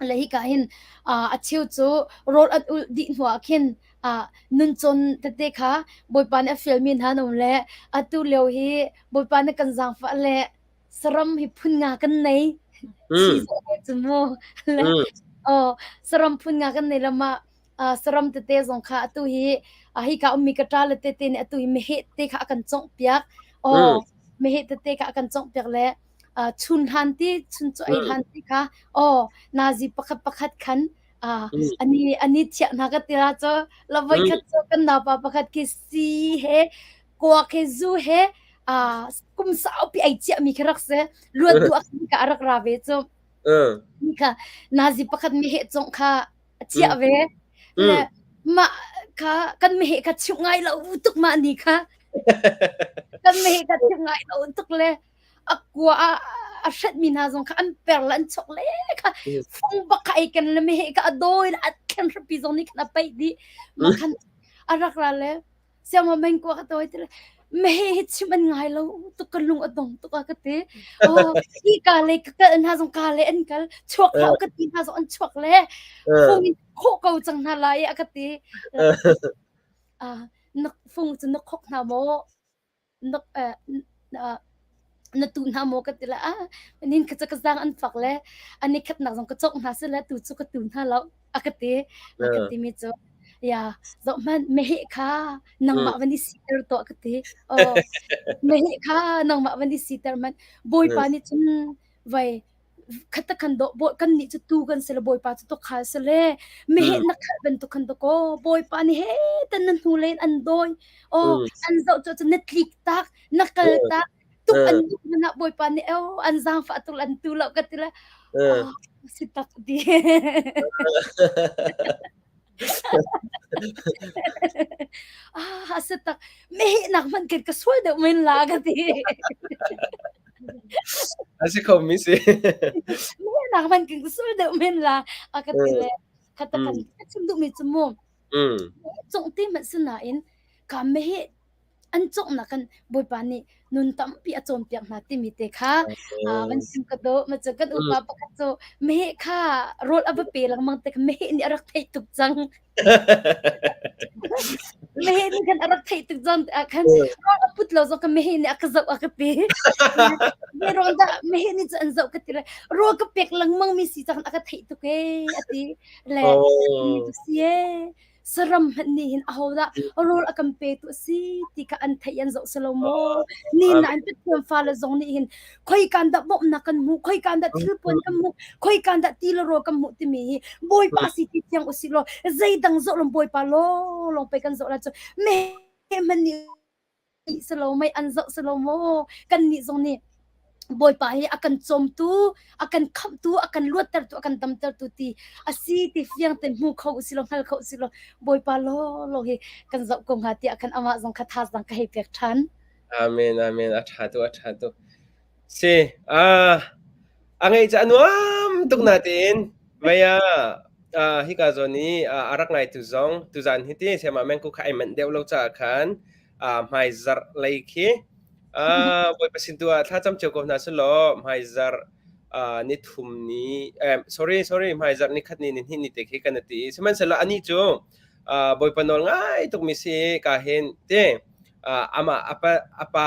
le hi ka hin a cheu cu rawl an ulh dih hnu ah khin nun cawn tete kha Bawipa nih a fialmi hna an um le atu lio hi Bawipa nih kan zaangfah le saram hi phun nga kan nei Mm. cu mu le Mm. oh saram phun nga kan nei lama uh, saram tete zong kha atu hi uh, hi ka ummi ka ṭa le tete nih atu hi meheh te kha a kan congh piak Mm. oh meheh tete kha a kan congh piak le uh, chun hlan ti chun cu ei Mm. hlan ti kha oh nazi pakhat pakhat khan uh, Mm. ani ani thiah hna ka tira cho la voi Mm. khat cho kan naupa pakhat khi si he kuak he zu he uh, kum saupi ai chiah mi kha rak se luat du ak ka rak ra ve chu Uh. ni kha nazi pakhat mi he chong kha a chiah Mm. ve le Mm. mah kha kan meheh kha chimh ngai lo tuk mah ni kha kan meheh kha chimh ngai lo tuk le a kua a a hretmi hna zong kha an per le an chok le kha Mm. fung bak kha ei ken le meheh kha a dawi le a thlen hrapi zong nih khan a paih dih mah khan a rak ra le Siangma meng kua ka tawi tile mehe hi chim an ngai lo tuk ka lung a dong tuk a ka ti. Oh, hi ka le ka kal hna zong ka le an kal chuak hlah ka ti hna zong an chuak le fung in khawh ko cang hna lai a ka ti. Ah, na fung cu na khok hna maw? Na eh, na tu hna maw ka ti le ah nin ka ka zang an fak le ani khatnak zong ka cawk hna sile tu cu ka tu hna lo a ka ti a ka ti mi cu ya zoh hmanh meheh kha nangmah van i siter tuah ka ti oh meheh kha nangmah van i siter man bawipa nih cun vai khat khan do bawi kan nih cu tu kan si le bawipa cu tukhal si le meheh na khalh bantuk khan to ko bawipa nih he tan na hnu len an dawi oh an zoh cu cu na tlik tak na kal tak tuk an duh mana bawipa nih oh an zaangfah tuk an tu lo ka ti le oh si tak di ah si tak meheh nak hmanh khin ka sual deuh men la ka ti A si kho mi si. Meheh nak hmanh khin ka sual deuh men la a ka ti le khata kan ka chim duh mi cu mu Mm. cung ti hmanh si nain ka meheh. An conghnak kan Bawipa nih nun tampi a cawnpiak hna timi te kha van chim ka dawh. Ma cu kan upa pakhat cu meheh kha rawl a va pe lengmang te kha meheh nih a rak theih tuk cang. Meheh nih khan a rak theih tuk cang ah khan rawl a put lo zong kha meheh nih a ka zoh a ka ti. Zei ruang dah meheh nih cu an zoh ka ti le rawl ka pek lengmang mi si cang a ka theih tuk ee a ti. Le mi cu si ee saram hmanh nih hin ahodah rawl a kan petu a si ti kha an theih an zoh si lo maw? Ni nain Pathian fale zong nih hin khoikan dah bawmhnak kan hmuh, khoikan dah thilpuan kan hmuh, khoikan dah ti le rawl kan hmuh timi hi Bawipa si ti thiang usih law zeidang zoh lo Bawipa lawnglawng pei kan zoh lai cu meh hmanh nih si lo mei an zoh si lo maw? Kannih zong nih Bawipa hi a kan cawmtu, a kan khamhtu, a kan luattertu, a kan damtertu ti a si ti fiang te hmu kho usih law hngal kho usih law Bawipa lawlaw hi kan zoh ko hnga tiah khan amah zong kha thazaang ka hei pek ṭhan. Amen, amen. A ṭha tuk, a ṭha tuk. Si, ah, a ngaih cu a nuam tuk natein mei ah ah, hika zawn i ah, a rak ngaitu zong tuzan hi ti sayamah Mengku kha ai manh deuh lo caah khan ah, hmaizarh lei khi ah, Bawipa sin tu ah thlacam cio ko hna selaw hmaizarh ah, ni thum ni eh, sorry sorry hmaizarh ni khat ni ni hnih ni te khi kan ti sihmanhsehlaw anih cu ah, Bawipa nawl ngai tukmi si ka hin ti ah, amah apa apa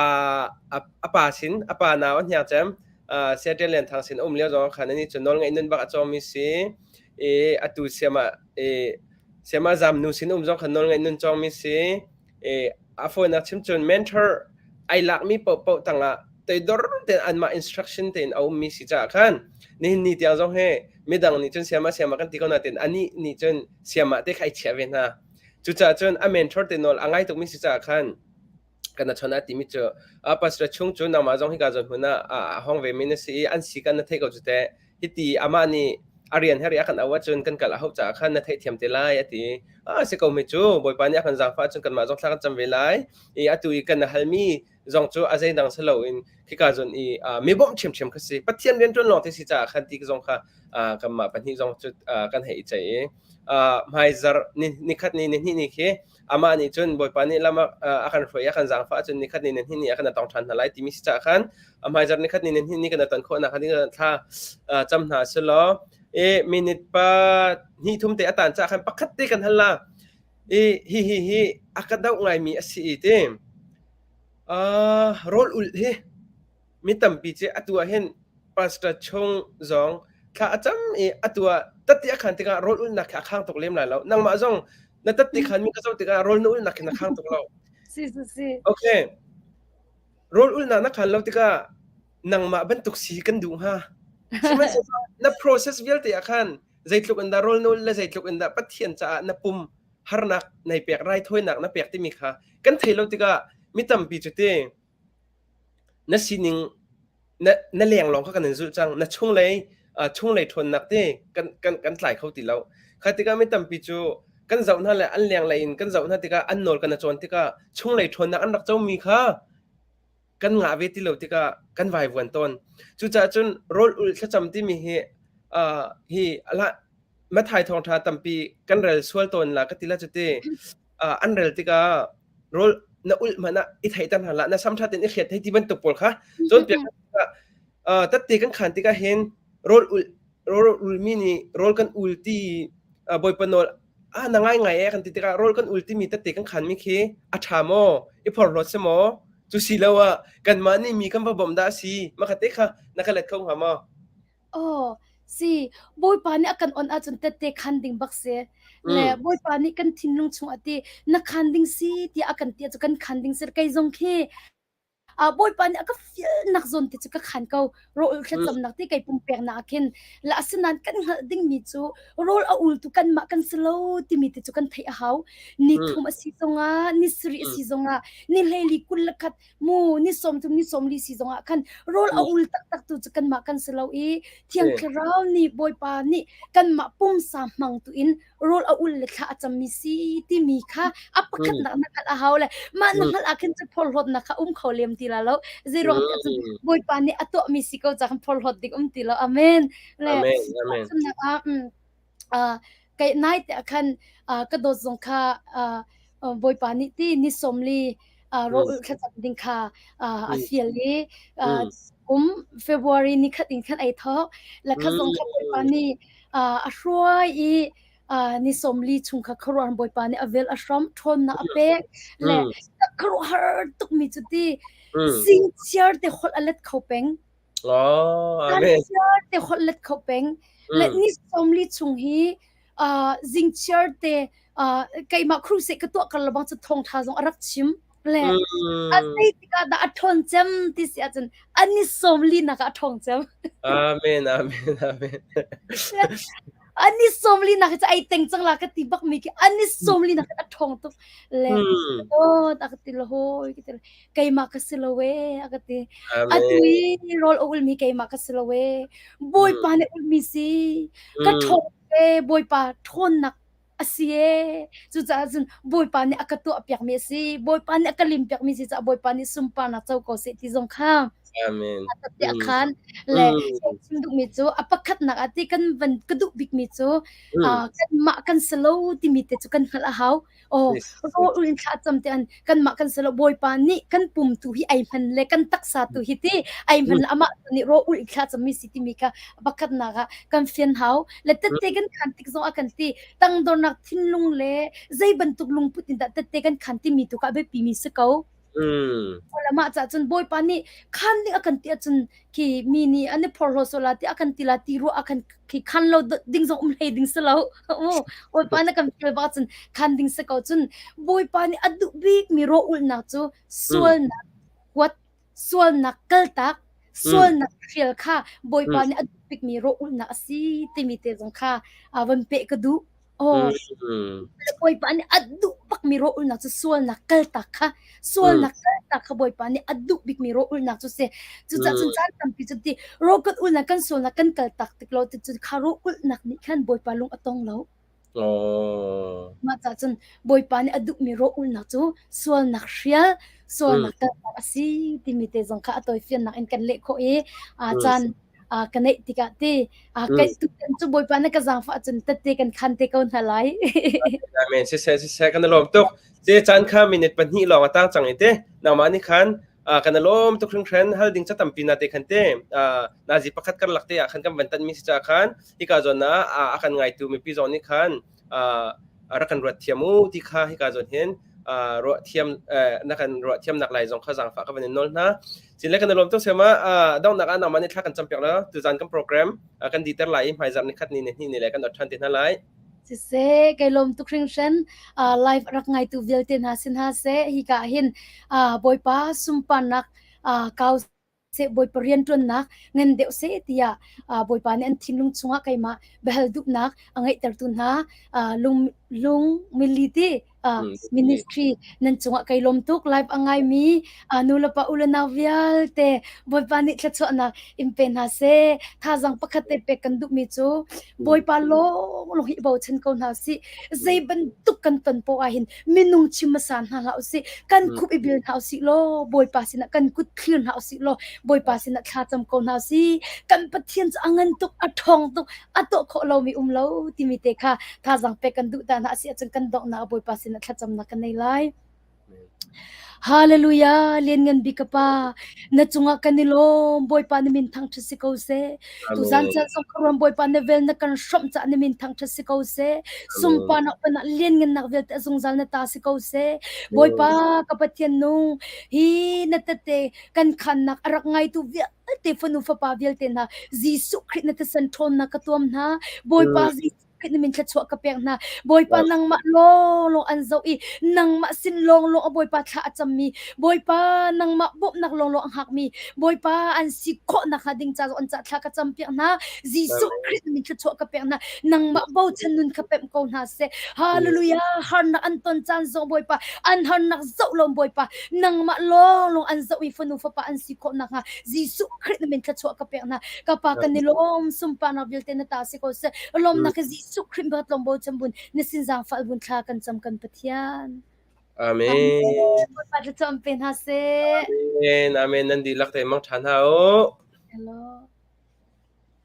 apa sin apa nau a hniang cem ah, Seattle Lian Thang sin um lio zong khan ani cu nawl ngaih nun bak a cawngmi si i atu siamah i siamah zam nu sin um zong khan nawl ngaih nun cawngmi si i a fawinak chim cun mentor ai lakmi paohpaoh tangah toidor tein anmah instruction tein a ummi si caah khan nihin ni tiang zong hi midang nih cun siamah siamah kan ti ko nain anih nih cun siamah te kha ai chiah ve hna. Cucaah cun a mentor te nawl a ngai tukmi si caah khan kan a chon a timi cu a pastor chung cu nangmah zong hika zawn hmun ah a hong ve mi na si i an si kan na theih ko cu teh. Hiti amah nih a rian he ri a kan auh ahcun kan kal a hauh caah khan na theihthiam te lai a ti. Ah si ko mi cu Bawipa nih a kan zaangfah ahcun kanmah zong thla kan cam ve lai. I atu i kan halmi zong cu a zeidang si loin khika zawn i mi bawmh ṭhiamṭhiam kha si. Pathian rianṭuan lawng te si caah khan ti zong kha kanmah pahnih zong cu kan hei i ceih i hmaizarh ni nikhat ni ni hnih ni khi amah nih cun Bawipa nih lam a kan hruai i a kan zaangfah ahcun nikhat ni ni hnih ni a kan tong ṭhan hna lai timi si caah khan a hmaizarh nikhat ni ni hnih ni kan ton khawh nak ding thla cam hna selaw i minute pa hnih thum te a tan caah khan pakhat te kan hal la i hi hi hi a ka doh ngaimi a si i ti rawl ulh hi mi tampi cu atu ah hin pastor chung zong thla a cam i atu ah tatti a khan tikah rawl ulhnak khi a khang tuk lem lai lo nangmah zong na tatti khan mi ka zoh tikah rawl na ulhnak khi na khang tuk lo Si si si. Okay rawl ulhnak na khan lo tikah nangmah bantuk si kan duh hnga sihmanhsehlaw na process vialte ah khan zeitluk in dah rawl na ulh le zeitluk in dah Pathian caah na pum harnak nai pek raithawinak na pek timi kha kan thei lo tikah mi tampi cu ti Na sining na na leng lawng kha kan in zulh cang. Na chunglei uh, chunglei ṭhawnnak te kan kan kan tlai kho ti lo. Kha tikah mi tampi cu kan zoh hna le an lenglei in kan zoh hna tikah an nawl kan i cawn tikah chunglei ṭhawnnak an rak comi kha kan ngah ve ti lo tikah kan vaivuan tawn. Cucaah cun rawl ulh thlacam timi hi uh, hi ala Matthai thawngṭha tampi kan rel sual tawn la ka ti la cuti. Uh, an rel tikah rawl na ulh hmanh ah i theihter hna hlah na sam ṭha tein i hriat hei ti bantuk pawl kha cawnpiak tikah uh, tatte kan khan tikah hin rawl ulh rawl ulmi nih rawl kan ul ti uh, bawipa nawl ah na ngai ngai e kan ti tikah rawl kan ul timi tatte kan khan mi khi a ṭha maw i phorhlawt si maw cu si lo ah kanmah nih mi kan va bawmh dah a si mah te kha na ka let kho hnga maw Aw, si. Bawipa nih a kan on ahcun tette khan ding bak si. Le Bawipa nih kan thinlung chung ah ti na khan ding si tiah a kan ti ahcun kan khan ding si. Kei zong khi ah Bawipa nih a ka fialnak zawn te cu ka khan ko. Rawl thlacamnak ti kei pumpeknak ah khin. Le asinain kan hngalh dingmi cu rawl a ultu kanmah kan si lo timi te cu kan theih a hau. Ni thum a si zongah, ni sarih a si zongah, ni hleili 21 mu ni 30 ni 40 si zongah khan rawl a ul taktak tu cu kanmah kan si lo i Thiang Thlarau nih Bawipa nih kanmah pumsa hmang tu in rawl a ul le thla a cammi si timi kha a pakhatnak na hngalh a hau le mah na hngalh ah khin cu phorhlawtnak kha um kho lem ti la lo zeiruang tiah cun Bawipa nih a tuahmi si ko ca khan phorhlawt ding um ti lo amen le Amen amen tahchunhnak ah uh, kai nai te khan uh, ka dawt zong kha uh, Bawipa nih ti ni 40. Rawl ulh thlacam ding kha a fial i kum February ni khat in khan ai thawk. Le kha zong kha Bawipa nih a hruai i ni 40 chung kha khuaruahhar Bawipa nih a vel a hram ṭhawnnak a pek le khuaruahhar tukmi cu ti zingchiar te holh a let kho peng. Oh, amen. Zingchiar te holh let kho peng. Le ni 40 chung hi zingchiar te keimah crusade ka tuah kar lebang cu thawngṭha zong a rak chim. Le a zei tikah dah a ṭhawn cem ti si ahcun an ni 40 nak ah a ṭhawng cem. Amen, amen, amen. An ni 40 nak hi cu ai teng cang la ka ti bak mi khi an ni 40 nak a ṭhawng tuk. Le oh a ka ti la hoi ka ti keimah ka si lo e a ka ti. Atu i rawl a ulmi keimah ka si lo e. Bawipa nih ulmi si. Ka ṭhawng e Bawipa ṭhawnnak a si ee. Cucaah cun Bawipa nih a ka tuahpiakmi a si. Bawipa nih a ka limpiakmi si caah Bawipa nih sunparnak co ko seh ti zong kha Amen. a khan le chim duhmi cu a pakhatnak ah ti kan van ka duh bikmi cu kanmah kan si lo timi te cu kan hngalh a hau. Aw, rawl in thla cam te an kanmah kan si lo Bawipa nih kan pum tu hi ai hman le kan taksa tu hi ti ai hman le amah tu nih rawl in thla cam mi si timi kha pakhatnak ah kan fian hau le tette kan khan tik zong ah kan ti tangdornak thinlung le zei bantuk lungput in dah tette kan khan timi tu kha a biapi mi si ko. Mah cah cun Bawipa nih khan ding a kan ti ahcun khi mi nih an i phorhlaw sual la ti a kan ti la ti ruah a kan khi khan lo ding zong um hlei ding si lo. Bawipa nih kan fial bak cun khan ding si ko cun Bawipa nih a duh bik mi rawh-ulhnak cu sualnak huat, sualnak kaltak, sualnak hrial kha Bawipa nih a duh bik mi rawh-ulhnak a si timi te zong kha van peh ka duh. Aw, Bawipa nih a duh bakmi rawlulhnak cu sualnak kaltak kha, sualnak kaltak kha Bawipa nih a duh bikmi rawlulhnak cu si. Cucaah cun caan tampi cu ti rawl kan ulnak kan sualnak kan kaltak tik lo ti cun kha rawlulhnak nih khan Bawipa lung a tong lo. Mah caah cun Bawipa nih a duhmi rawlulhnak cu sualnak hrial, sualnak kaltak a si timi te zong kha a tawifiannak in kan leh khawh i caan ka neih tikah ti kai tutan cu Bawipa na ka zaangfah cun tette kan khan te ko hna lai. Amen. Siseh siseh kan lawm tuk. Te caan kha minute pahnih lawng a tang cang i te nangmah nih khan kan lawm tuk hringhran hal ding ca tampi na te khan te nazi pakhat karlak te ah khan kan van tan mi si ca khan hika zawn ah a kan ngaitu mipi zong nih khan rak kan ruat thiam u ti kha hika zawn hin ruah thiam na kan ruah thiam nak lai zong kha zaangfah ka van in nawl hna. Cin le kan lawm tuk sema donghnak ah nangmah nih thla kan campiak la tuzan kan program kan diter lai i hmaizarh ni khat ni ni hnih ni le kan ot ṭhan te hna lai. Siseh, kai lawm tuk hringhran. Live rak ngaitu vialte hna sin ha seh hika hin Bawipa sunparnak kau seh Bawipa rianṭuannak ngan deuh seh tiah Bawipa nih an thinlung chungah keimah biahal duhnak a ngeihtertu hna lung lung mili ti ministry nan cungah kai lawm tuk live a ngaimi nu le pa u le nau vialte Bawipa nih thluachuahnak in pe hna seh thazang pakhat te pek kan duhmi cu Bawipa lawng lawng hi bochan ko hna sih zei bantuk kan ton poah ah hin minung chim hmasa hna hlah usih kan khup i bil hna usih law Bawipa sinah kan kut thlir hna usih law Bawipa sinah thla cam ko hna usih kan Pathian cu a ngan tuk a ṭhawng tuk a tuah khawh lomi um lo timi te kha thazang pek kan duh ta hna a si ahcun kan donghnak ah Bawipa sinah thlacamnak kan nei lai. Hallelujah lianngan bik ka pa na cungah kan i lawm Bawipa na min thangṭhat si ko seh tuzan caan zong khuaruam Bawipa na vel na kan hrawmh caah na min thangṭhat si ko seh sunparnak panah lianngannak vialte a zungzal na ta si ko seh Bawipa ka Pathian nung hi na tete kan khannak a rak ngaitu vialte fanu fapa vialte hna Jesuh Khrih na thisen ṭhawnnak ka tuam hna Bawipa Jesuh Khrih na min thluachuah ka pek hna. Bawipa nangmah lawnglawng an zoh i nangmah sin lawnglawng a Bawipa thla a cammi Bawipa nangmah bawmhnak lawnglawng a hngakmi Bawipa an si khawhnak hnga ding ca an ca thla ka campiak hna. Jesuh Khrih na min thluachuah ka pek hna. Nangmah bochan nun kha pemh ko hna seh. Hallelujah. Harnak an ton caan zong Bawipa an harnak zoh lo Bawipa nangmah lawnglawng an zoh i fanu fapa an si khawhnak hnga Jesuh Khrih na min thluachuah ka pek hna. Ka pa kan i lawm sunparnak vialte na ta si ko seh. Lawmnak hi Jesuh Khrih bat lawm bo cham bun na sin zaangfah bun thla kan cam kan Pathian. Amen. Bawipa thlacam pe hna seh. Amen. Amen. Nan dihlak te mang ṭha hna u. Hello.